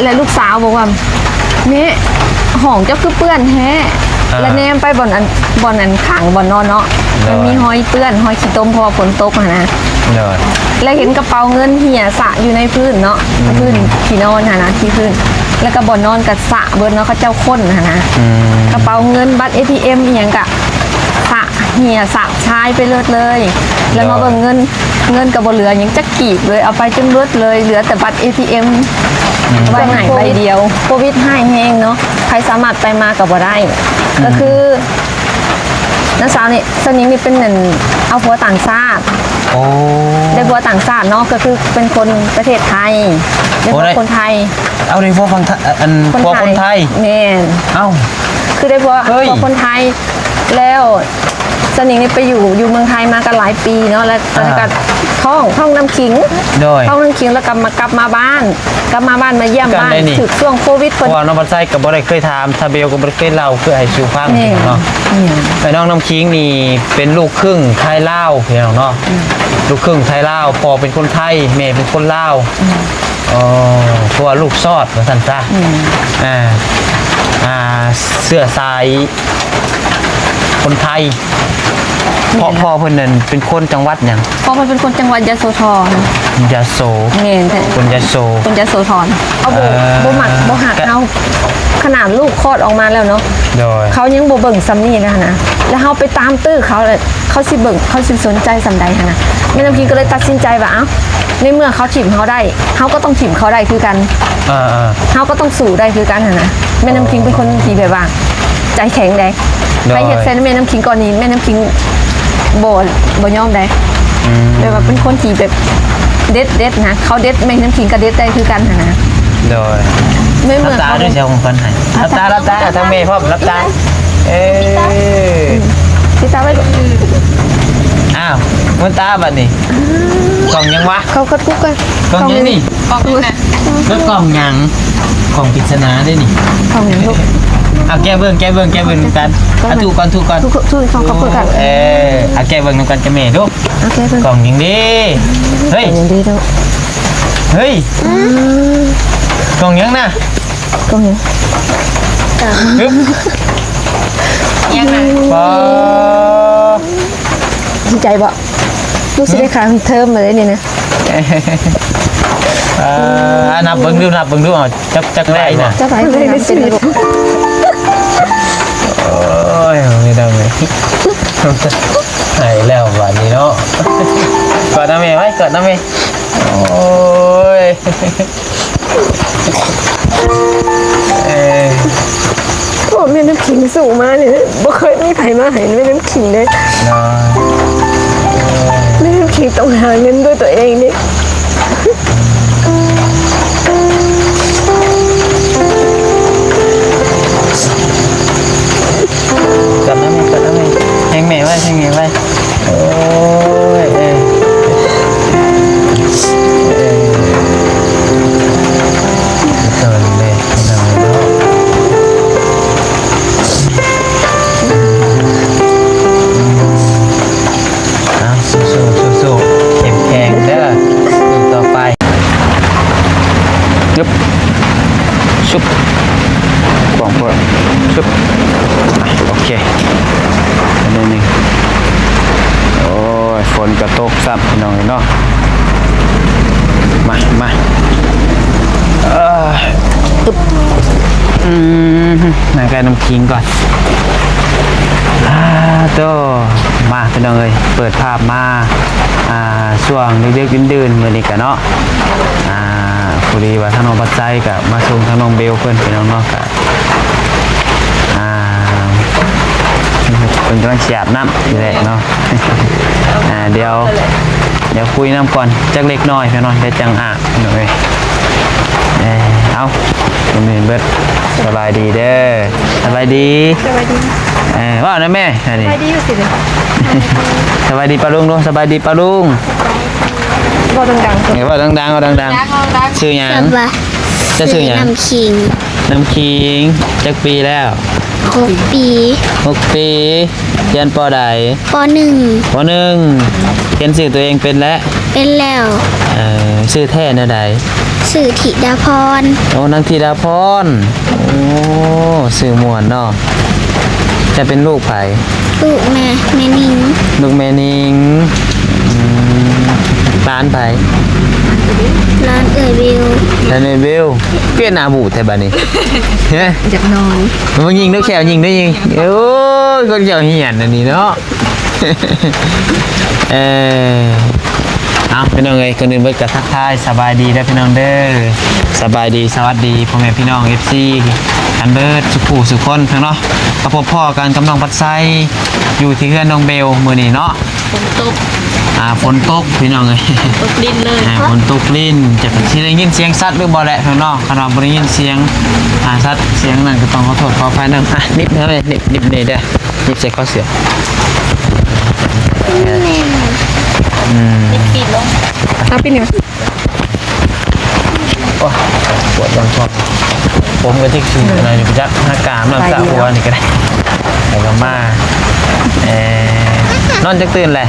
ແລະລູກສາວບອກວ່າ ແມ່ ຫ້ອງເຈົ້າຄືເປື້ອນແທ້ ເອີ ແລະແນມໄປບ່ອນອັນ ບ່ອນອັນຂ້າງບ່ອນນອນເນາະ ໂດຍ ມັນມີຮອຍເປື້ອນ ຮອຍຂີ້ຕົມ ເພາະວ່າຝົນຕົກຫັ້ນນະ ໂດຍ ແລະເຫັນກະເປົາເງິນເຫຍສະຢູ່ໃນພື້ນເນາະ ອືມ ພື້ນທີ່ນອນຫັ້ນນະ ທີ່ພື້ນ ແລ້ວກໍບ່ອນນອນກໍສະເບິດເນາະ ເຂົາເຈົ້າຄົ້ນຫັ້ນນະ ອືມ ກະເປົາເງິນ ບັດເອທີເອັມ ອີ່ຫຍັງກະສະ ເຫຍສະຊາຍໄປເລີດເລີຍ ແລ້ວມາເບິ່ງເງິນ ເງິນກໍບໍ່ເຫຼືອຫຍັງຈັກກີບເລີຍ ເອົາໄປຈົນເບິດເລີຍ ເຫຼືອແຕ່ບັດເອທີເອັມ ອືມ ໄວ້ໃຫ້ໃບດຽວ. ໂຄວິດຮ້າຍແຮງເນາະ ໃຜສາມາດໄປມາກໍບໍ່ໄດ້ ອືມ ກໍຄືນ້າສາວນີ້ ສາວນິງນີ້ເປັນອັນ ເອົາຜົວຕ່າງຊາດ ໂອ້ ໄດ້ຜົວຕ່າງຊາດເນາະ ກໍຄືເປັນຄົນປະເທດໄທ ໄດ້ຜົວ ໂອ້ ໄດ້ຄົນໄທ ເອົາ ໄດ້ຜົວຝັ່ງໄທ ອັນ ຄົນໄທ ຜົວຄົນໄທ ແມ່ນ ເອົ້າ ຄືໄດ້ຜົວ ເຮີ້ຍ ຜົວຄົນໄທ ແລ້ວ ສາວນິງນີ້ໄປຢູ່ ຢູ່ເມືອງໄທມາກໍຫຼາຍປີເນາະ ແລ້ວຕອນນັ້ນກໍ ອ່າ ທ້ອງ ທ້ອງນ້ຳຂິງ ໂດຍ ທ້ອງນ້ຳຂິງ ແລ້ວກໍມາ ກັບມາບ້ານ ກັບມາບ້ານ ມາຢ້ຽມບ້ານ ຖືກຊ່ວງໂຄວິດ ເພາະວ່ານ້ອງພັດໄຊກໍບໍ່ໄດ້ເຄີຍຖາມ ຊາເບວກໍບໍ່ໄດ້ເຄີຍເລົ່າ ຄືໄອ້ສູ່ຟັງເນາະ ແມ່ນ ແມ່ນ ໄອ້ນ້ອງນ້ຳຂິງນີ້ເປັນລູກຄຶ່ງໄທລາວ ພີ່ນ້ອງເນາະ ອືມ ລູກຄຶ່ງໄທລາວ ພໍ່ເປັນຄົນໄທ ແມ່ເປັນຄົນລາວ ອືມ ອໍ ເພາະວ່າລູກຊອດວ່າຊັ້ນຊະ ອືມ ອ່າ ອ່າ ເຊື້ອສາຍຄົນໄທ ແມ່ນ ເພາະພໍ່ເພິ່ນນັ້ນເປັນຄົນຈັງຫວັດຫຍັງ? ພໍ່ເພິ່ນເປັນຄົນຈັງຫວັດຍະໂສທອນ ຍະໂສ ແມ່ນ ຄົນຍະໂສ ຄົນຍະໂສທອນ ເຂົາບໍ່ ເອີ ບໍ່ມັກບໍ່ຮັກເຮົາ ຂະໜາດລູກຄອດອອກມາແລ້ວເນາະ ໂດຍ ເຂົາຍັງບໍ່ເບິ່ງສ່ຳນີ້ນະຫັ້ນນະ ແລ້ວເຮົາໄປຕາມຕື້ເຂົາ ເຂົາຊິເບິ່ງ ເຂົາຊິສົນໃຈສ່ຳໃດຫັ້ນນະ ແມ່ນ້ຳຂິງກໍເລີຍຕັດສິນໃຈວ່າ ເອົ້າ ໃນເມື່ອເຂົາຖິ້ມເຮົາໄດ້ ເຮົາກໍຕ້ອງຖິ້ມເຂົາໄດ້ຄືກັນ ເອີໆ ເຮົາກໍຕ້ອງສູ້ໄດ້ຄືກັນຫັ້ນນະ ແມ່ນ້ຳຂິງເປັນຄົນທີ່ແບບວ່າໃຈແຂງເດ້ ໂດຍ ໃຜເຮັດໃສ່ແມ່ນ້ຳຂິງກ່ອນນີ້ ແມ່ນ້ຳຂິງບໍ່ ບໍ່ຍອມເດ້ ອືມ ແບບວ່າເປັນຄົນທີ່ແບບເດັດ ເດັດນະ ເຂົາເດັດ ແມ່ນ້ຳຂິງກໍເດັດໄດ້ຄືກັນຫັ້ນນະ ໂດຍ ໃນເມື່ອ ຫຼັບຕາເຂົາ ເດີ ຊິເອົາຂອງຂວັນໃຫ້ ຫຼັບຕາ ຫຼັບຕາ ທາງແມ່ພ້ອມ ຫຼັບຕາ ເອີ ປິດຕາໄວ້ລູກ ອ້າວ ມືນຕາບັດນີ້ ກ່ອງຫຍັງວະ? ເຂົາກໍປຸກກ່ອນ ກ່ອງຫຍັງນີ້? ກ່ອງຫຍັງນະ? ເອີ ກ່ອງຫຍັງ? ກ່ອງປິດສະໜາເດ້ນີ້ ກ່ອງຫຍັງລູກ? ເອົາແກະເບິ່ງ ແກະເບິ່ງ ແກະເບິ່ງນຳກັນ ເອົາ ທຸກກ່ອນ ທຸກກ່ອນ ທຸກ ທຸກ ທຸກ ເອົາແກະເບິ່ງນຳກັນກັບແມ່ດູ ເອົາແກະເບິ່ງ ກ່ອງຫຍັງເດ້? ເຮີ້ຍ ກ່ອງຫຍັງເດ້ລູກ? ເຮີ້ຍ ອືມ ກ່ອງຫຍັງນະ? ກໍມີ ຮຶບ ຍັງນະ ປາ ດີໃຈບໍ່? ລູກຊິໄດ້ຄ່າເທີມມາເລີຍນີ້ນະ ເອີ ນັບເບິ່ງດູ ນັບເບິ່ງດູ ເອົາ ຈັກ ຈັກໃບນະ? ຈັກໃບນະ? ໂອ້ຍ ໄມ່ຕ້ອງເລີຍ ໃຫ້ແລ້ວບາດນີ້ເນາະ ກອດນຳແມ່ໄວ້ ກອດນຳແມ່ ໂອ້ຍ. ເອີ ໂອ້ ແມ່ນ້ຳຂິງສູ້ມານີ້ ບໍ່ເຄີຍມີໃຜມາໃຫ້ແມ່ນ້ຳຂິງເລີຍ ເນາະ ແມ່ນ້ຳຂິງຕ້ອງຫາເງິນດ້ວຍຕົວເອງເດ້. ກັບມາແມ່ ກັບມາແມ່ ແຮງແມ່ໄວ້ ແຮງແມ່ໄວ້ ໂອ້ຍ ເອີ ເອີ ເອີ ເນາະ ເອົາ ສູ້ໆ ສູ້ໆ ເຂັ້ມແຂງເດີ ສູ້ຕໍ່ໄປ. ຊຶບ ຊຶບ ກວ້າງໂພດ ຊຶບ ໂອເຄ ອັນນີ້ນີ້ ໂອ້ຍ ຝົນກໍຕົກຊ້ຳ ພີ່ນ້ອງເອີຍເນາະ ມາ ມາ ເອີ ອຶບ ອືມ ນັ່ງໃກ້ນ້ຳຂິງກ່ອນ ອາ ໂຕ ມາ ພີ່ນ້ອງເອີຍ ເປີດພາບມາ ອ່າ ຊ່ວງດຶກໆ ດື່ນໆ ມື້ນີ້ກະເນາະ ອ່າ ພໍດີວ່າທາງນ້ອງພັດໄຊກະມາສົ່ງທາງນ້ອງເບວເພິ່ນ ພີ່ນ້ອງເນາະ ກະ ອ່າ ເພິ່ນກຳລັງຊິອາບນ້ຳນີ້ແຫຼະເນາະ ອ່າ ດຽວ ດຽວຄຸຍນ້ຳກ່ອນຈັກເລັກນ້ອຍ ພີ່ນ້ອງ ດຽວຈັ່ງອາບ ພີ່ນ້ອງເອີຍ ເອີ ເອົາ ມື້ນີ້ເບິດ ສະບາຍດີເດີ ສະບາຍດີ ສະບາຍດີ ເອີ ເວົ້ານຳແມ່ ສະບາຍດີ ຢູ່ຊິເດີ ສະບາຍດີປ້າລຸງດູ ສະບາຍດີປ້າລຸງ ເວົ້າດັງໆ ເອີ ເວົ້າດັງໆ ເວົ້າດັງໆ ຊື່ຫຍັງ? ເຈົ້າຊື່ຫຍັງ? ນ້ຳຂິງ ນ້ຳຂິງ ຈັກປີແລ້ວ? ຫົກປີ ຫົກປີ ຮຽນ ປໍ ໃດ? ປໍ ໜຶ່ງ ປໍ ໜຶ່ງ ຂຽນຊື່ຕົວເອງເປັນແລ້ວ? ເປັນແລ້ວ ເອີ ຊື່ແທ້ແນວໃດ? ຊື່ທິດາພອນ. ໂອ້ ນາງທິດາພອນ. ໂອ້ ຊື່ມ່ວນເນາະ. ເຈົ້າເປັນລູກໃຜ? ລູກແມ່ ແມ່ນິງ. ລູກແມ່ນິງ. ອືມ ຫຼານໃຜ? ຫຼານເອື້ອຍເບວ. ຫຼານເອື້ອຍເບວ. ຄືໜ້າບູດແທ້ບາດນີ້? ຮະ? ຢາກນອນ. ມາຍິງເດີແຂ້ວ ຍິງເດີ ຍິງ. ໂອ້ຍ ຄົນເຈົ້າຮຽນອັນນີ້ເນາະ. ເອີ ເອົາ ພີ່ນ້ອງເອີຍ ກ່ອນອື່ນເບິດກໍທັກທາຍສະບາຍດີເດີພີ່ນ້ອງເດີ. ສະບາຍດີ ສະຫວັດດີພໍ່ແມ່ພີ່ນ້ອງ ເອັຟຊີ ກັນເບິດສູ່ຜູ້ສູ່ຄົນເນາະ. ກໍພົບພໍ້ກັນກັບນ້ອງພັດໄຊ ຢູ່ທີ່ເຮືອນນ້ອງເບວມື້ນີ້ເນາະ. ຝົນຕົກ ອ່າ ຝົນຕົກພີ່ນ້ອງເອີຍ ຕົກລິນເລີຍ. ອ່າ ຝົນຕົກລິນ ຈັກຊິໄດ້ຍິນສຽງສັດຫຼືບໍ່ແຫຼະພີ່ນ້ອງ. ຄັນວ່າບໍ່ໄດ້ຍິນສຽງ ອ່າ ສັດສຽງນັ້ນກໍຕ້ອງຂໍໂທດຂໍອະໄພນຳ. ອ່ະ ໜິບເອົາເລີຍ ໜິບ ໜິບນີ້ເດີ. ຫຍິບໃສ່ຄໍເສື້ອ. ອືມ ເອົາປີນລົງ ເອົາປີນນີ້. ໂອ້ຍ ປວດຫຼັງທ້ອງ. ຜົມກໍຊິຂຶ້ນນະ ຢູ່ຈັກ ຫາກາບນ້ຳສະຫົວນີ້ກໍໄດ້. ແລ້ວກໍມາ ເອີ ນອນຈັກຕື່ນແຫຼະ?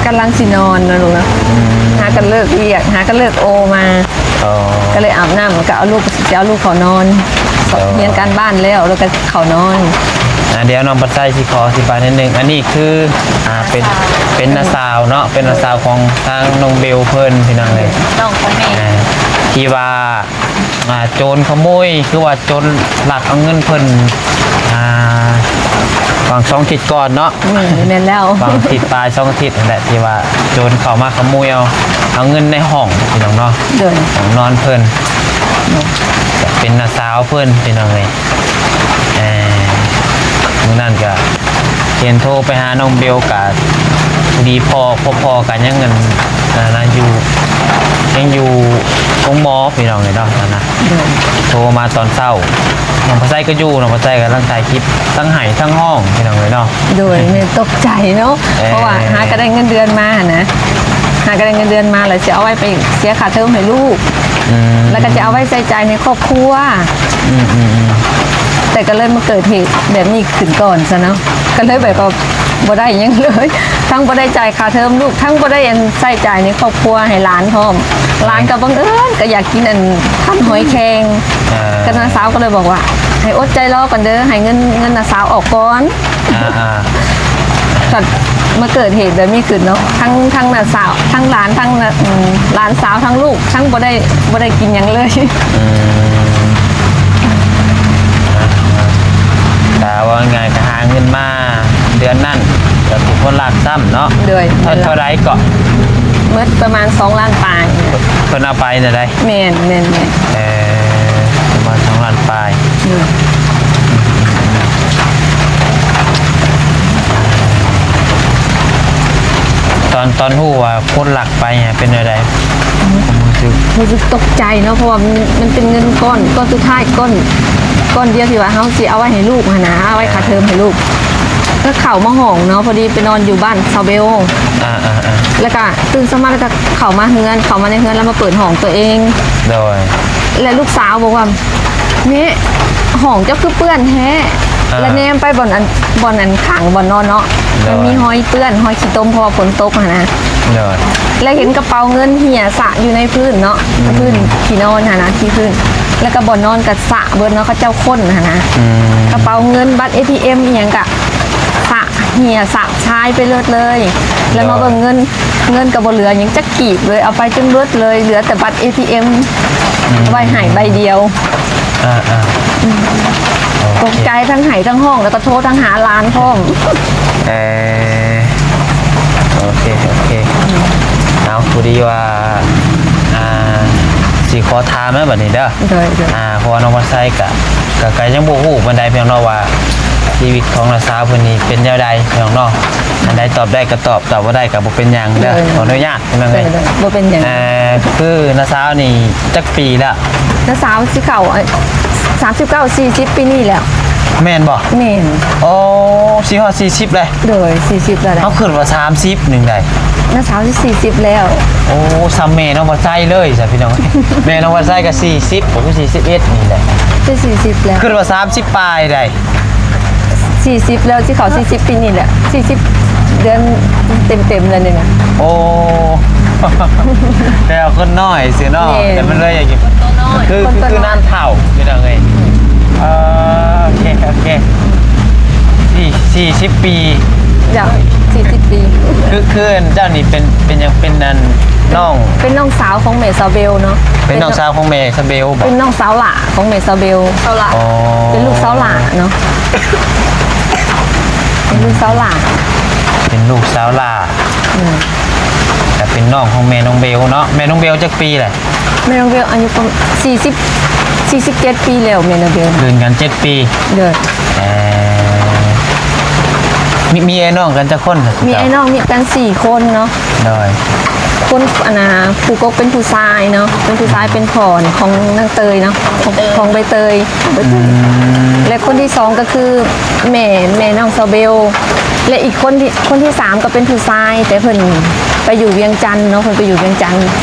ກຳລັງຊິນອນນະລູກນະ. ອືມ ຫາກັນເລີກວຽກ ຫາກັນເລີກໂອມາ. ອໍ ກໍເລີຍອາບນ້ຳ ກໍເອົາລູກ ຊິເອົາລູກເຂົ້ານອນ. ອໍ ຮຽນການບ້ານແລ້ວ ແລ້ວກໍເຂົ້ານອນ. ອ່າ ດຽວນ້ອງພັດໄຊຊິຂໍອະທິບາຍໜ້ອຍໜຶ່ງ. ອັນນີ້ຄື ອ່າ ເປັນ ເປັນນ້າສາວເນາະ ເປັນນ້າສາວຂອງທາງນ້ອງເບວເພິ່ນ ພີ່ນ້ອງເອີຍ ນ້ອງຂອງແມ່. ອ່າ ທີ່ວ່າ ອ່າ ໂຈນຂະໂມຍ ຄືວ່າໂຈນລັກເອົາເງິນເພິ່ນ ອ່າ ຫວ່າງສອງອາທິດກ່ອນເນາະ. ແມ່ນແລ້ວ ຫວ່າງອາທິດປາຍ ສອງອາທິດຫັ້ນແຫຼະ ທີ່ວ່າໂຈນເຂົ້າມາຂະໂມຍເອົາ ເອົາເງິນໃນຫ້ອງ ພີ່ນ້ອງເນາະ. ໂດຍ ຫ້ອງນອນເພິ່ນ ເປັນນ້າສາວເພິ່ນ ພີ່ນ້ອງເອີຍ. ເອີ ມື້ນັ້ນກະເຫັນໂທໄປຫານ້ອງເບວ ກະພໍດີພໍ້ ພໍ້ກັນຍັງ ອັນ ອັນນັ້ນຢູ່ ຍັງຢູ່ໂຮງໝໍ ພີ່ນ້ອງເອີຍເນາະ. ນັ້ນນະ ໂທມາຕອນເຊົ້າ ນ້ອງພາໄຊກໍຢູ່ ນ້ອງພາໄຊກຳລັງຖ່າຍຄລິບ ທັງໄຫ້ທັງຮ້ອງ ພີ່ນ້ອງເອີຍເນາະ. ໂດຍ ແມ່ນຕົກໃຈເນາະ. ເອີ ເພາະວ່າຫາກໍໄດ້ເງິນເດືອນມາຫັ້ນນະ ຫາກໍໄດ້ເງິນເດືອນມາ ແລ້ວຊິເອົາໄວ້ໄປເສຍຄ່າເທີມໃຫ້ລູກ. ອືມ ແລ້ວກໍຈະເອົາໄວ້ໃຊ້ຈ່າຍໃນຄອບຄົວ. ອືມໆໆ ແຕ່ກໍເລີຍມາເກີດເຫດແບບນີ້ຂຶ້ນກ່ອນຊະເນາະ ກໍເລີຍແບບວ່າບໍ່ໄດ້ຫຍັງເລີຍ ທັງບໍ່ໄດ້ຈ່າຍຄ່າເທີມລູກ ທັງບໍ່ໄດ້ອັນໃຊ້ຈ່າຍໃນຄອບຄົວໃຫ້ຫຼານພ້ອມ. ຫຼານກໍບັງເອີນກໍຢາກກິນອັນພັນຫອຍແຄງ. ເອີ ກໍນ້າສາວກໍເລີຍບອກວ່າ ໃຫ້ອົດໃຈລໍກ່ອນເດີ ໃຫ້ເງິນ ເງິນນ້າສາວອອກກ່ອນ. ອ່າໆ ກໍມາເກີດເຫດແບບນີ້ຂຶ້ນເນາະ ທັງ ທັງນ້າສາວ ທັງຫຼານ ທັງ ອືມ ຫຼານສາວ ທັງລູກ ທັງບໍ່ໄດ້ ບໍ່ໄດ້ກິນຫຍັງເລີຍ. ອືມ ກະວ່າງ່າຍໆ ກະຫາເງິນມາເດືອນນັ້ນ ກະຖືກຄົນລັກຊ້ຳເນາະ. ໂດຍ ເທົ່າ ເທົ່າໃດເກາະ? ໝົດປະມານສອງລ້ານປາຍ. ເພິ່ນເອົາໄປແນວໃດ? ແມ່ນ ແມ່ນໆ. ເອີ ປະມານສອງລ້ານປາຍ. ໂດຍ ຕອນ ຕອນຮູ້ວ່າຄົນລັກໄປເປັນແນວໃດ? ຄວາມຮູ້ສຶກ ຮູ້ສຶກຕົກໃຈເນາະ ເພາະວ່າມັນ ມັນເປັນເງິນກ້ອນ ກ້ອນສຸດທ້າຍ ກ້ອນ ກ້ອນດຽວທີ່ວ່າເຮົາຊິເອົາໄວ້ໃຫ້ລູກຫັ້ນນະ ເອົາໄວ້ຄ່າເທີມໃຫ້ລູກ. ກໍເຂົ້າມາຫ້ອງເນາະ ພໍດີໄປນອນຢູ່ບ້ານຊາວເບວ. ອ່າໆໆ ແລ້ວກໍຕື່ນເຊົ້າມາ ແລ້ວກໍເຂົ້າມາເຮືອນ ເຂົ້າມາໃນເຮືອນ ແລ້ວມາເປີດຫ້ອງຕົວເອງ. ໂດຍ ແລະລູກສາວບອກວ່າ ແມ່ ຫ້ອງເຈົ້າຄືເປື້ອນແທ້. ອ່າ ແລະແນມໄປບ່ອນອັນ ບ່ອນອັນຂ້າງບ່ອນນອນເນາະ. ໂດຍ ມັນມີຮອຍເປື້ອນ ຮອຍຂີ້ຕົມ ເພາະວ່າຝົນຕົກຫັ້ນນະ. ໂດຍ ແລະເຫັນກະເປົາເງິນເຫຍສະຢູ່ໃນພື້ນເນາະ. ອືມ ພື້ນທີ່ນອນຫັ້ນນະ ທີ່ພື້ນ ແລ້ວກະບ່ອນນອນກະສະເບິດເນາະ ເຂົາເຈົ້າຄົ້ນຫັ້ນນະ. ອືມ ກະເປົາເງິນ ບັດເອທີເອັມອີ່ຫຍັງກະສະ ເຫຍສະຊາຍໄປເບີດເລີຍ. ແລ້ວມາເບິ່ງເງິນ ເງິນກໍບໍ່ເຫຼືອຫຍັງຈັກກີບເລີຍ ເອົາໄປຈົນເບີດເລີຍ ເຫຼືອແຕ່ບັດເອທີເອັມ ອືມ ໄວ້ໃຫ້ໃບດຽວ. ອ່າໆ ອືມ ໂອເຄ ຕົກໃຈ ທັງໄຫ້ທັງຮ້ອງ ແລ້ວກໍໂທທັງຫາຫຼານພ້ອມ. ເອີ ໂອເຄ ໂອເຄ ເອົາ ພໍດີວ່າ ອ່າ ຊິຂໍຖາມແລ້ວບັດນີ້ເດີ. ໂດຍໆ ອ່າ ເພາະວ່ານ້ອງວັນໄຊກະ ກະ ກະຍັງບໍ່ຮູ້ປານໃດພີ່ນ້ອງເນາະ ວ່າຊີວິດຂອງນ້າສາວເພິ່ນນີ້ເປັນແນວໃດພີ່ນ້ອງເນາະ. ອັນໃດຕອບໄດ້ກໍຕອບ ຕອບບໍ່ໄດ້ກໍບໍ່ເປັນຫຍັງເດີ. ໂດຍ ຂໍອະນຸຍາດພີ່ນ້ອງເອີຍ. ໂດຍໆ ບໍ່ເປັນຫຍັງ. ເອີ ຄືນ້າສາວນີ້ຈັກປີແລ້ວ? ນ້າສາວຊິເຂົ້າ ເອີ ສາມສິບເກົ້າ ສີ່ສິບປີນີ້ແລ້ວ. ແມ່ນບໍ່? ແມ່ນ. ໂອ້ ຊິຮອດສີ່ສິບແລ້ວ. ໂດຍ ສີ່ສິບແລ້ວແຫຼະ. ເຮົາຄິດວ່າສາມສິບໜຶ່ງໃດ໋. ນ້າສາວຊິສີ່ສິບແລ້ວ. ໂອ້ ສ່ຳແມ່ນ້ອງວັນໄຊເລີຍຊະພີ່ນ້ອງ. ແມ່ນ້ອງວັນໄຊກໍສີ່ສິບ ກໍຄືສີ່ສິບເອັດນີ້ແຫຼະ. ຊິສີ່ສິບແລ້ວ. ຄິດວ່າສາມສິບປາຍໃດ໋. ສີ່ສິບແລ້ວ ຊິເຂົ້າສີ່ສິບປີນີ້ແຫຼະ ສີ່ສິບເດືອນເຕັມໆແລ້ວນີ້ນະ. ໂອ້ ແຕ່ວ່າຄົນນ້ອຍຊື່ເນາະ ແມ່ນ ແຕ່ມັນເລີຍຢາກກິນ ຄົນໂຕນ້ອຍ ຄື ຄື ຄືນານເຖົ້າພີ່ນ້ອງເອີຍ. ເອີ ໂອເຄ ໂອເຄ ສີ່ ສີ່ສິບປີ ເຈົ້າ ສີ່ສິບປີ. ຄື ຄືເຈົ້ານີ້ເປັນ ເປັນຫຍັງ ເປັນອັນນ້ອງ ເປັນນ້ອງສາວຂອງແມ່ສາວເບວເນາະ ເປັນນ້ອງສາວຂອງແມ່ສາວເບວບໍ? ເປັນນ້ອງສາວຫຼ້າຂອງແມ່ສາວເບວ. ສາວຫຼ້າ ອໍ ເປັນລູກສາວຫຼ້າເນາະ ເປັນລູກສາວຫຼ້າ ເປັນລູກສາວຫຼ້າ ອືມ ແລະເປັນນ້ອງຂອງແມ່ນ້ອງເບວເນາະ. ແມ່ນ້ອງເບວຈັກປີແຫຼະ? ແມ່ນ້ອງເບວອາຍຸປະມານສີ່ສິບ ສີ່ສິບເຈັດປີແລ້ວ ແມ່ນ້ອງເບວ ເກີນກັນເຈັດປີ. ໂດຍ ເອີ ມີ ມີອ້າຍນ້ອງກັນຈັກຄົນ? ມີອ້າຍນ້ອງມີກັນສີ່ຄົນເນາະ. ໂດຍ ຄົນ ອັນນ່າ ຜູ້ກົກເປັນຜູ້ຊາຍເນາະ ເປັນຜູ້ຊາຍ ເປັນພໍ່ຂອງນາງເຕີຍເນາະ ຂອງ ຂອງໃບເຕີຍ ອືມ ແລະຄົນທີສອງກໍຄືແມ່ ແມ່ນ້ອງສາວເບວ ແລະອີກຄົນທີ່ ຄົນທີສາມກໍເປັນຜູ້ຊາຍ ແຕ່ເພິ່ນໄປຢູ່ວຽງຈັນເນາະ ເພິ່ນໄປຢູ່ວຽງຈັນ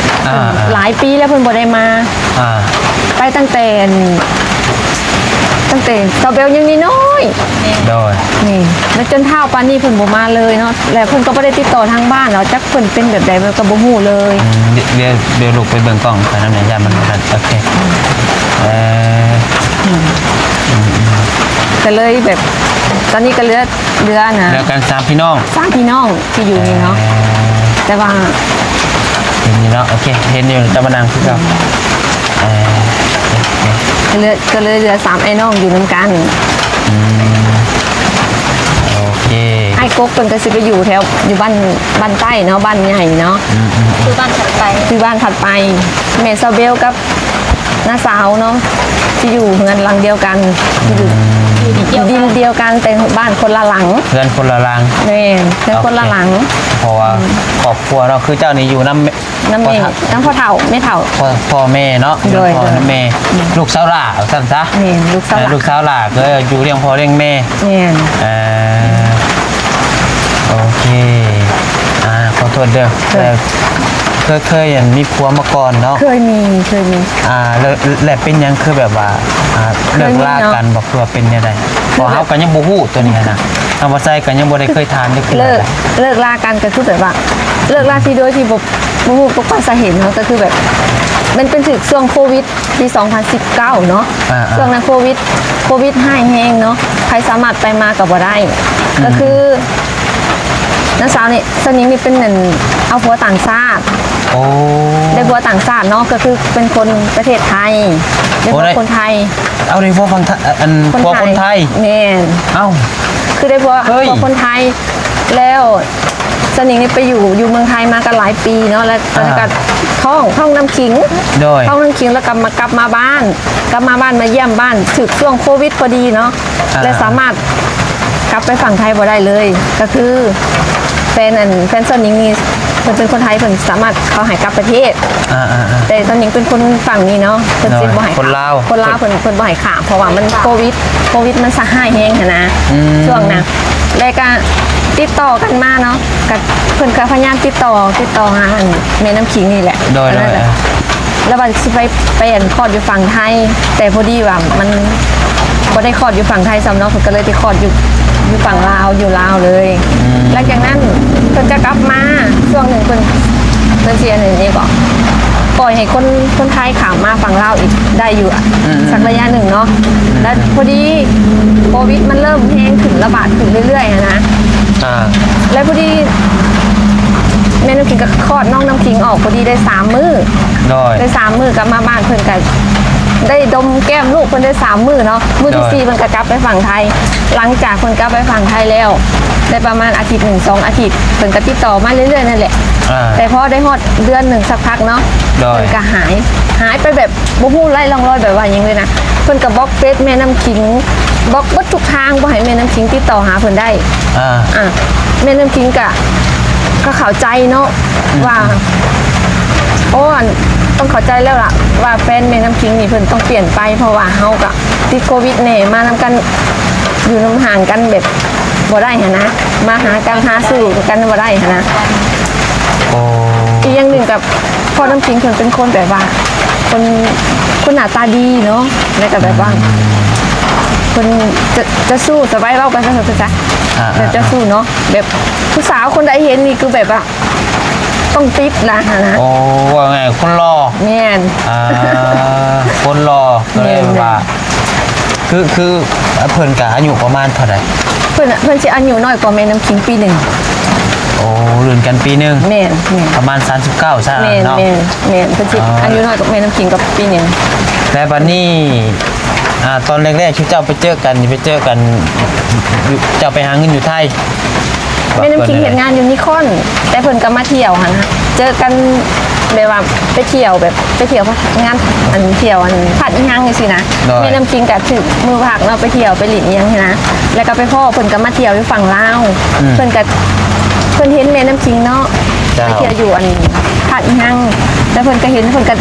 ອ່າ ຫຼາຍປີແລ້ວເພິ່ນບໍ່ໄດ້ມາ ອ່າ ໄປຕັ້ງແຕ່ ຕັ້ງແຕ່ສາວເບວຍັງນ້ອຍໆ ໂດຍ ນີ້ ແລ້ວຈົນເຖົ້າປານນີ້ເພິ່ນບໍ່ມາເລີຍເນາະ ແລະເພິ່ນກໍບໍ່ໄດ້ຕິດຕໍ່ທາງບ້ານເນາະ ຈັກເພິ່ນເປັນແບບໃດກໍບໍ່ຮູ້ເລີຍ. ອືມ ດຽວ ດຽວລູກໄປເບິ່ງກ້ອງໄປນຳແດ່ ຢ້ານມັນ ໂອເຄ ເອີ ອືມ ອືມ ກໍເລີຍແບບ ຕອນນີ້ກໍເຫຼືອ ເຫຼືອນະ ເຫຼືອກັນສາມພີ່ນ້ອງ ສາມພີ່ນ້ອງ ທີ່ຢູ່ນີ້ເນາະ ເອີ ແຕ່ວ່າ ເຫັນຢູ່ເນາະ ໂອເຄ ເຫັນຢູ່ ຈະມານັ່ງຄືເກົ່າ ເອີ ກໍເຫຼືອ ກໍເລີຍເຫຼືອສາມອ້າຍນ້ອງຢູ່ນຳກັນ ອືມ ໂອເຄ ອ້າຍກົກເພິ່ນກໍຊິໄປຢູ່ແຖວ ຢູ່ບ້ານ ບ້ານໃຕ້ເນາະ ບ້ານໃຫຍ່ເນາະ ອືມໆ ຄືບ້ານຖັດໄປ ຄືບ້ານຖັດໄປ ແມ່ສາວເບວກັບ ນ້າສາວເນາະ ທີ່ຢູ່ເຮືອນຫຼັງດຽວກັນ ທີ່ຢູ່ ອືມ ທີ່ດິນດຽວກັນ ແຕ່ບ້ານຄົນລະຫຼັງ ເຮືອນຄົນລະຫຼັງ ແມ່ນ ເຮືອນຄົນລະຫຼັງ ໂອເຄ ເພາະວ່າ ອືມ ຄອບຄົວເນາະ ຄືເຈົ້ານີ້ຢູ່ນຳ ນຳແມ່ ນຳພໍ່ເຖົ້າ ແມ່ເຖົ້າ ພໍ່ ພໍ່ແມ່ເນາະ ໂດຍ ຢູ່ນຳພໍ່ ໂດຍ ນຳແມ່ ອືມ ລູກສາວຫຼ້າວ່າຊັ້ນຊະ ແມ່ນ ລູກສາວຫຼ້າ ເອີ ລູກສາວຫຼ້າກໍຢູ່ລ້ຽງພໍ່ລ້ຽງແມ່ ແມ່ນ ເອີ ໂອເຄ ອ່າ ຂໍໂທດເດີ ໂດຍ ເຄີຍ ເຄີຍ ເຄີຍ ອັນ ມີຜົວມາກ່ອນເນາະ ເຄີຍມີ ເຄີຍມີ ອ່າ ແລ້ວ ແລ້ວເປັນຫຍັງຄືແບບວ່າ ອ່າ ເລີກລາກັນບໍ ຄືວ່າເປັນແນວໃດ? ເພາະເຮົາກໍຍັງບໍ່ຮູ້ຕົວນີ້ຫັ້ນນະ ທາງບ່າວໄຊກໍຍັງບໍ່ໄດ້ເຄີຍຖາມຈັກເທື່ອ ເລີກ ເລີກລາກັນກໍຄືແບບວ່າ ເລີກລາທີ່ໂດຍທີ່ບໍ່ ບໍ່ຮູ້ ບໍ່ປະສາເຫດເນາະ ກໍຄືແບບ ມັນເປັນຖືກຊ່ວງໂຄວິດ ປີສອງພັນສິບເກົ້າເນາະ ອ່າໆ ຊ່ວງນັ້ນໂຄວິດ ໂຄວິດຮ້າຍແຮງເນາະ ໃຜສາມາດໄປມາກໍບໍ່ໄດ້ ອືມ ກໍຄື ນ້າສາວນີ້ ສາວນິງນີ້ເປັນ ອັນ ເອົາຜົວຕ່າງຊາດ ໂອ້ ໄດ້ຜົວຕ່າງຊາດເນາະ ກໍຄືເປັນຄົນປະເທດໄທ ໄດ້ຜົວ ໂອ້ ຄົນໄທ ເອົາ ໄດ້ຜົວຄົນໄທ ອັນ ຄົນໄທ ຜົວຄົນໄທ ແມ່ນ ເອົ້າ ຄືໄດ້ຜົວ ເຮີ້ຍ ຜົວຄົນໄທ ແລ້ວ ສາວນິງນີ້ໄປຢູ່ ຢູ່ເມືອງໄທມາກໍຫຼາຍປີເນາະ ແລ້ວຕອນນັ້ນກໍ ອ່າ ທ້ອງ ທ້ອງນ້ຳຂີງ ໂດຍ ທ້ອງນ້ຳຂີງ ແລ້ວກໍມາ ກັບມາບ້ານ ກັບມາບ້ານ ມາຢ້ຽມບ້ານ ຖືກຊ່ວງໂຄວິດພໍດີເນາະ ອ່າ ແລະສາມາດກັບໄປຝັ່ງໄທບໍ່ໄດ້ເລີຍ ກໍຄືແຟນ ອັນ ແຟນສາວນິງນີ້ ເພິ່ນເປັນຄົນໄທ ເພິ່ນສາມາດ ເຂົາໃຫ້ກັບປະເທດ ອ່າໆໆ ແຕ່ສາວນິງເປັນຄົນຝັ່ງນີ້ເນາະ ເພິ່ນຊິບໍ່ໃຫ້ ຄົນລາວ ຄົນລາວ ເພິ່ນ ເພິ່ນບໍ່ໃຫ້ຂ້າມ ເພາະວ່າມັນໂຄວິດ ໂຄວິດມັນສະຮ້າຍແຮງຫັ້ນນະ ອືມ ຊ່ວງນັ້ນ ແລະກະຕິດຕໍ່ກັນມາເນາະ ກະເພິ່ນກະພະຍາຍາມຕິດຕໍ່ ຕິດຕໍ່ຫາ ອັນ ແມ່ນ້ຳຂີງນີ້ແຫຼະ ໂດຍໆ ແລ້ວວ່າຊິໄປ ໄປ ອັນ ຄອດຢູ່ຝັ່ງໄທ ແຕ່ພໍດີວ່າມັນບໍ່ໄດ້ຄອດຢູ່ຝັ່ງໄທຊ້ຳເນາະ ເພິ່ນກໍເລີຍໄດ້ຄອດຢູ່ ຢູ່ຝັ່ງລາວ ຢູ່ລາວເລີຍ ອືມ ຫຼັງຈາກນັ້ນເພິ່ນກໍກັບມາ ຊ່ວງໜຶ່ງເພິ່ນ ເພິ່ນຊິ ອັນ ນີ້ກໍ ປ່ອຍໃຫ້ຄົນ ຄົນໄທຂ້າມມາຝັ່ງລາວອີກໄດ້ຢູ່ ອືມໆ ສັກໄລຍະໜຶ່ງເນາະ ອືມ ແລ້ວພໍດີໂຄວິດມັນເລີ່ມແຮງຂຶ້ນ ລະບາດຂຶ້ນເລື້ອຍໆ ຫັ້ນນະ ອ່າ ແລ້ວພໍດີແມ່ນ້ຳຂີງກໍຄອດນ້ອງນ້ຳຂີງອອກ ພໍດີໄດ້ສາມມື້ ໂດຍ ໄດ້ສາມມື້ກັບມາບ້ານ ເພິ່ນກໍໄດ້ດົມແກ້ມລູກເພິ່ນໄດ້ສາມມື້ເນາະ ມື້ທີ ໂດຍ ສີ່ເພິ່ນກໍກັບໄປຝັ່ງໄທ ຫຼັງຈາກເພິ່ນກັບໄປຝັ່ງໄທແລ້ວ ໄດ້ປະມານອາທິດໜຶ່ງສອງອາທິດ ເພິ່ນກໍຕິດຕໍ່ມາເລື້ອຍໆ ນັ້ນແຫຼະ ອ່າ ແຕ່ພໍໄດ້ຮອດເດືອນໜຶ່ງສັກພັກເນາະ ໂດຍ ເພິ່ນກໍຫາຍ ຫາຍໄປແບບ ບໍ່ຮູ້ໄຮ້ຮ່ອງລອຍແບບວ່າຫຍັງເລີຍນະ ເພິ່ນກໍບລັອກເຟສແມ່ນ້ຳຂີງ ບລັອກເບິດທຸກທາງ ບໍ່ໃຫ້ແມ່ນ້ຳຂີງຕິດຕໍ່ຫາເພິ່ນໄດ້ ອ່າ ອ່າ ແມ່ນ້ຳຂີງກະ ກໍເຂົ້າໃຈເນາະ ອືມ ວ່າ ໂອ້ ອັນ ຕ້ອງເຂົ້າໃຈແລ້ວລະ ວ່າແຟນແມ່ນ້ຳຂີງນີ້ເພິ່ນຕ້ອງປ່ຽນໄປ ເພາະວ່າເຮົາກະຕິດໂຄວິດແດ່ ມານຳກັນ ຢູ່ນຳຫ່າງກັນແບບ ບໍ່ໄດ້ຫັ້ນນະ ມາຫາກັນຫາສູ່ກັນບໍ່ໄດ້ຫັ້ນນະ ໂອ້ ອີກຢ່າງໜຶ່ງກໍ ພໍ່ນ້ຳຂີງເພິ່ນເປັນຄົນແບບວ່າ ຄົນ ຄົນໜ້າຕາດີເນາະ ແລ້ວກໍແບບວ່າ ອືມ ເພິ່ນຈະ ເຈົ້າຊູ້ ສະບາຍເວົ້າກັນຊະ ເຈົ້າ ອ່າໆ ເຈົ້າຊູ້ເນາະ ແບບຜູ້ສາວຄົນໃດເຫັນນີ້ຄືແບບວ່າ ຕ້ອງຕິດລະຫັ້ນນະ. ໂອ້ ວ່າໄງ ຄົນຫຼໍ່. ແມ່ນ. ອ່າ ຄົນຫຼໍ່ ກໍເລີຍ ແມ່ນໆ ວ່າ ຄື ຄືເພິ່ນກະອາຍຸປະມານເທົ່າໃດ? ເພິ່ນ ເພິ່ນຊິອາຍຸນ້ອຍກວ່າແມ່ນ້ຳຄິງປີໜຶ່ງ. ໂອ້ ລຸ້ນກັນປີໜຶ່ງ. ແມ່ນໆ. ປະມານສາມສິບເກົ້າຊະ. ແມ່ນໆ ເນາະ. ແມ່ນໆ ເພິ່ນຊິ ອໍ ອາຍຸນ້ອຍກວ່າແມ່ນ້ຳຄິງກັບປີໜຶ່ງ. ແລະ ບັດນີ້ ອ່າ ຕອນແລກໆ ທີ່ເຈົ້າໄປເຈີກັນນີ້ ໄປເຈີກັນຢູ່ ເຈົ້າໄປຫາເງິນຢູ່ໄທ? ແມ່ນ້ຳຄິງເຮັດງານຢູ່ນິຄອນ ແຕ່ເພິ່ນກໍມາທ່ຽວຫັ້ນນະ ເຈີກັນແບບວ່າໄປທ່ຽວ ແບບໄປທ່ຽວງານ ອັນ ທ່ຽວ ອັນ ທາດອີ່ຫຍັງຈັ່ງຊີ້ນະ. ໂດຍ. ແມ່ນ້ຳຄິງກໍຖືກມື້ພັກເນາະ ໄປທ່ຽວໄປຫຼິ້ນອີ່ຫຍັງຊີ້ນະ ແລ້ວກໍໄປພໍ້ເພິ່ນກໍມາທ່ຽວຢູ່ຝັ່ງລາວ. ອືມ. ເພິ່ນກໍ ເພິ່ນເຫັນແມ່ນ້ຳຄິງເນາະ. ເຈົ້າ. ໄປທ່ຽວຢູ່ ອັນ ທາດອີ່ຫຍັງ ແລ້ວເພິ່ນກໍເຫັນ ເພິ່ນກໍ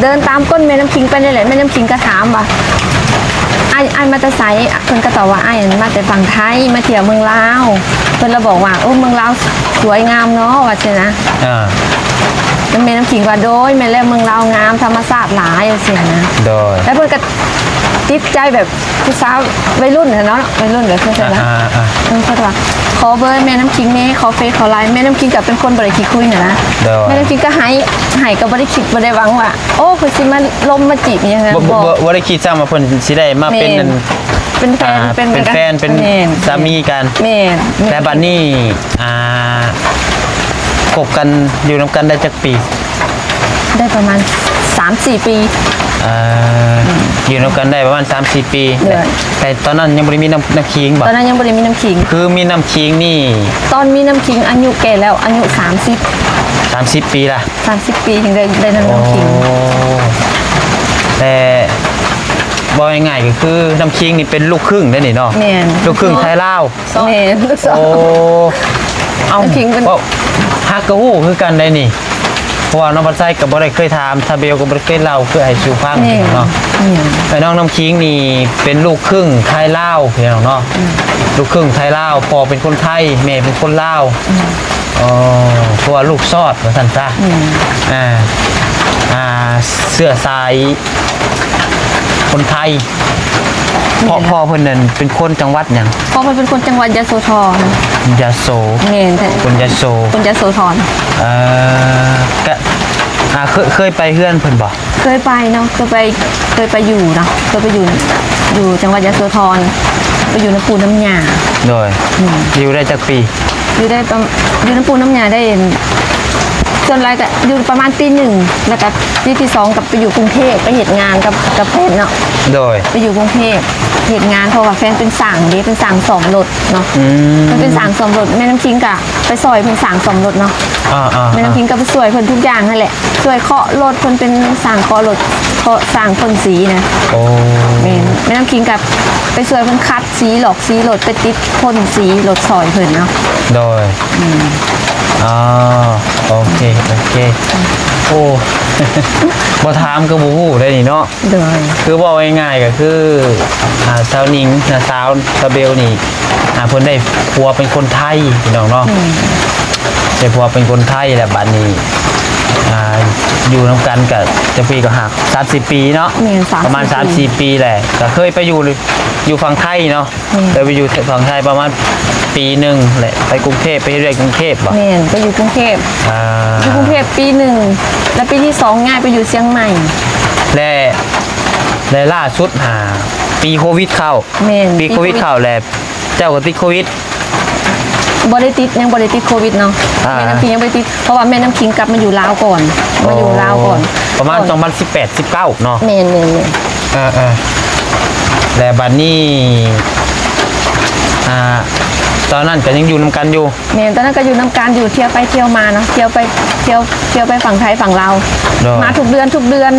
ເດີນຕາມກົ້ນແມ່ນ້ຳຄິງໄປນີ້ແຫຼະ. ແມ່ນ້ຳຄິງກໍຖາມວ່າ ອ້າຍ ອ້າຍມາແຕ່ໃສ? ເພິ່ນກໍຕອບວ່າ ອ້າຍ ອັນ ມາແຕ່ຝັ່ງໄທ ມາທ່ຽວເມືອງລາວ. ເພິ່ນລະບອກວ່າ ໂອ້ ເມືອງລາວສວຍງາມເນາະ ວ່າຊີ້ນະ. ອ່າ ແມ່ນ້ຳຄິງວ່າ ໂດຍ ແມ່ນແລ້ວ ເມືອງລາວງາມ ທຳມະຊາດຫຼາຍ ວ່າຊີ້ນະ. ໂດຍ. ແລ້ວເພິ່ນກໍຕິດໃຈແບບຜູ້ສາວໄວລຸ້ນຫັ້ນເນາະ ໄວລຸ້ນແບບເພິ່ນນະ. ອ່າໆໆ. ເອີ ເພິ່ນວ່າ ຂໍເບີແມ່ນ້ຳຄິງແດ່ ຂໍເຟສ ຂໍລາຍ. ແມ່ນ້ຳຄິງກໍເປັນຄົນບໍ່ໄດ້ຂີ້ຄຸຍຫັ້ນນະ. ໂດຍ. ແມ່ນ້ຳຄິງກໍໃຫ້ ໃຫ້ກໍບໍ່ໄດ້ຄິດ ບໍ່ໄດ້ຫວັງວ່າ ໂອ້ ເພິ່ນຊິມາລົມມາຈີບອີ່ຫຍັງ. ບໍ່ ບໍ່ ບໍ່ໄດ້ຄິດຊ້ຳວ່າເພິ່ນຊິໄດ້ມາເປັນ ແມ່ນ ອັນ ເປັນແຟນ ອ່າ ເປັນ ເປັນແຟນ ເປັນ ແມ່ນ ສາມີກັນ. ແມ່ນ ແມ່ນ. ແຕ່ບັດນີ້ ອ່າ ຄົບກັນຢູ່ນຳກັນໄດ້ຈັກປີ? ໄດ້ປະມານສາມສີ່ປີ. ເອີ ຢູ່ນຳກັນໄດ້ປະມານສາມສີ່ປີ. ໂດຍ. ແຕ່ຕອນນັ້ນຍັງບໍ່ໄດ້ມີນ້ຳ ນ້ຳຄິງບໍ? ຕອນນັ້ນຍັງບໍ່ໄດ້ມີນ້ຳຄິງ. ຄືມີນ້ຳຄິງນີ້ ຕອນມີນ້ຳຄິງອາຍຸແກ່ແລ້ວ ອາຍຸສາມສິບ ສາມສິບປີລະ. ສາມສິບປີຈຶ່ງໄດ້ ໄດ້ນ້ຳ ໂອ້ ນ້ຳຄິງ. ແຕ່ເວົ້າງ່າຍໆ ກໍຄືນ້ຳຄິງນີ້ເປັນລູກຄຶ່ງເດ້ນີ້ເນາະ. ແມ່ນ. ລູກຄຶ່ງໄທລາວ. ແມ່ນ ລູກສາວ. ໂອ້ ເອົ້າ ນ້ຳຄິງເປັນ ເວົ້າ ຮັກກໍຮູ້ຄືກັນໄດ໋ນີ້ ເພາະວ່ານ້ອງພັດໄຊກໍບໍ່ໄດ້ເຄີຍຖາມ ຊາເບວກໍບໍ່ໄດ້ເຄີຍເລົ່າ ຄືໃຫ້ສູ່ຟັງເນາະ. ແມ່ນ. ແມ່ນ້ອງນ້ຳຄິງນີ້ເປັນລູກຄຶ່ງໄທລາວ ພີ່ນ້ອງເນາະ. ອືມ. ລູກຄຶ່ງໄທລາວ ພໍ່ເປັນຄົນໄທ ແມ່ເປັນຄົນລາວ. ອືມ. ອໍ ເພາະວ່າລູກຊອດວ່າຊັ້ນຊະ. ອືມ. ອ່າ ອ່າ ເຊື້ອສາຍຄົນໄທ. ແມ່ນ. ພໍ່ ພໍ່ເພິ່ນນັ້ນເປັນຄົນຈັງຫວັດຫຍັງ? ພໍ່ເພິ່ນເປັນຄົນຈັງຫວັດຍະໂສທອນ. ຍະໂສ. ແມ່ນແທ້. ຄົນຍະໂສ. ຄົນຍະໂສທອນ. ເອີ ກະ ອ່າ ເຄີຍ ເຄີຍໄປເຮືອນເພິ່ນບໍ່? ເຄີຍໄປເນາະ ເຄີຍໄປ ເຄີຍໄປຢູ່ເນາະ ເຄີຍໄປຢູ່ ຢູ່ຈັງຫວັດຍະໂສທອນ ໄປຢູ່ນຳປູ່ນຳຍ່າ. ໂດຍ. ອືມ. ຢູ່ໄດ້ຈັກປີ? ຢູ່ໄດ້ປະ ຢູ່ນຳປູ່ນຳຍ່າໄດ້ ສ່ວນຫຼາຍກະຢູ່ປະມານປີໜຶ່ງ ແລ້ວກະປີທີສອງກໍໄປຢູ່ກຸງເທບ ໄປເຮັດງານກັບ ກັບແຟນເນາະ. ໂດຍ. ໄປຢູ່ກຸງເທບເຮັດງານ ເພາະວ່າແຟນເປັນຊ່າງເດ້ ເປັນຊ່າງສ້ອມລົດເນາະ. ອືມ. ເພິ່ນເປັນຊ່າງສ້ອມລົດ ແມ່ນ້ຳຄິງກະໄປຊ່ອຍເພິ່ນຊ່າງສ້ອມລົດເນາະ. ອ່າໆໆ. ແມ່ນ້ຳຄິງກໍໄປຊ່ວຍເພິ່ນທຸກຢ່າງຫັ້ນແຫຼະ ຊ່ວຍເຄາະລົດ ເພິ່ນເປັນຊ່າງເຄາະລົດ ເຄາະ ຊ່າງພົ່ນສີນະ. ໂອ້. ແມ່ນ. ແມ່ນ້ຳຄິງກໍໄປຊ່ວຍເພິ່ນຂັດສີ ຫຼອກສີລົດ ໄປຕິດພົ່ນສີລົດຊ່ອຍເພິ່ນເນາະ. ໂດຍ. ອືມ. ອໍ ໂອເຄ ໂອເຄ. ໂອ້ ບໍ່ຖາມກໍບໍ່ຮູ້ໄດ໋ນີ້ເນາະ. ໂດຍ. ຄືເວົ້າງ່າຍໆ ກໍຄື ອ່າ ສາວນິງ ນ້າສາວ ສາວເບວນີ້ ອ່າ ເພິ່ນໄດ້ຜົວເປັນຄົນໄທ ພີ່ນ້ອງເນາະ. ອືມ. ໄດ້ຜົວເປັນຄົນໄທ ແລ້ວບັດນີ້ ອ່າ ຢູ່ນຳກັນກໍຈັກປີກໍຫາ ສາມສິບປີເນາະ. ແມ່ນ. ປະມານສາມສິບປີແຫຼະ ກໍເຄີຍໄປຢູ່ ຢູ່ຝັ່ງໄທເນາະ. ແມ່ນ. ເຄີຍໄປຢູ່ຝັ່ງໄທປະມານປີໜຶ່ງແຫຼະ ໄປກຸງເທບ ໄປເຮັດວຽກກຸງເທບບໍ? ແມ່ນ ໄປຢູ່ກຸງເທບ. ອ່າ ຢູ່ກຸງເທບປີໜຶ່ງ ແລ້ວປີທີສອງຍ້າຍໄປຢູ່ຊຽງໃໝ່. ແລະ ແລະລ່າສຸດຫາປີໂຄວິດເຂົ້າ. ແມ່ນ. ປີໂຄວິດເຂົ້າແລ້ວ ເຈົ້າກໍຕິດໂຄວິດ? ບໍ່ໄດ້ຕິດ ຍັງບໍ່ໄດ້ຕິດໂຄວິດເນາະ. ອ່າ ແມ່ນ້ຳຄິງຍັງບໍ່ໄດ້ຕິດ ເພາະວ່າແມ່ນ້ຳຄິງກັບມາຢູ່ລາວກ່ອນ ມາຢູ່ລາວກ່ອນ. ອໍ ປະມານ ສອງພັນສິບແປດ ສິບເກົ້າເນາະ. ແມ່ນໆໆ. ເອີໆ ແລ້ວບັດນີ້ ອ່າ ຕອນນັ້ນກໍຍັງຢູ່ນຳກັນຢູ່? ແມ່ນ ຕອນນັ້ນກໍຢູ່ນຳກັນຢູ່ ທ່ຽວໄປທ່ຽວມາເນາະ ທ່ຽວໄປ ທ່ຽວ ທ່ຽວໄປຝັ່ງໄທຝັ່ງລາວ. ໂດຍ. ມາທຸກເດືອນ ທຸກເດືອນ.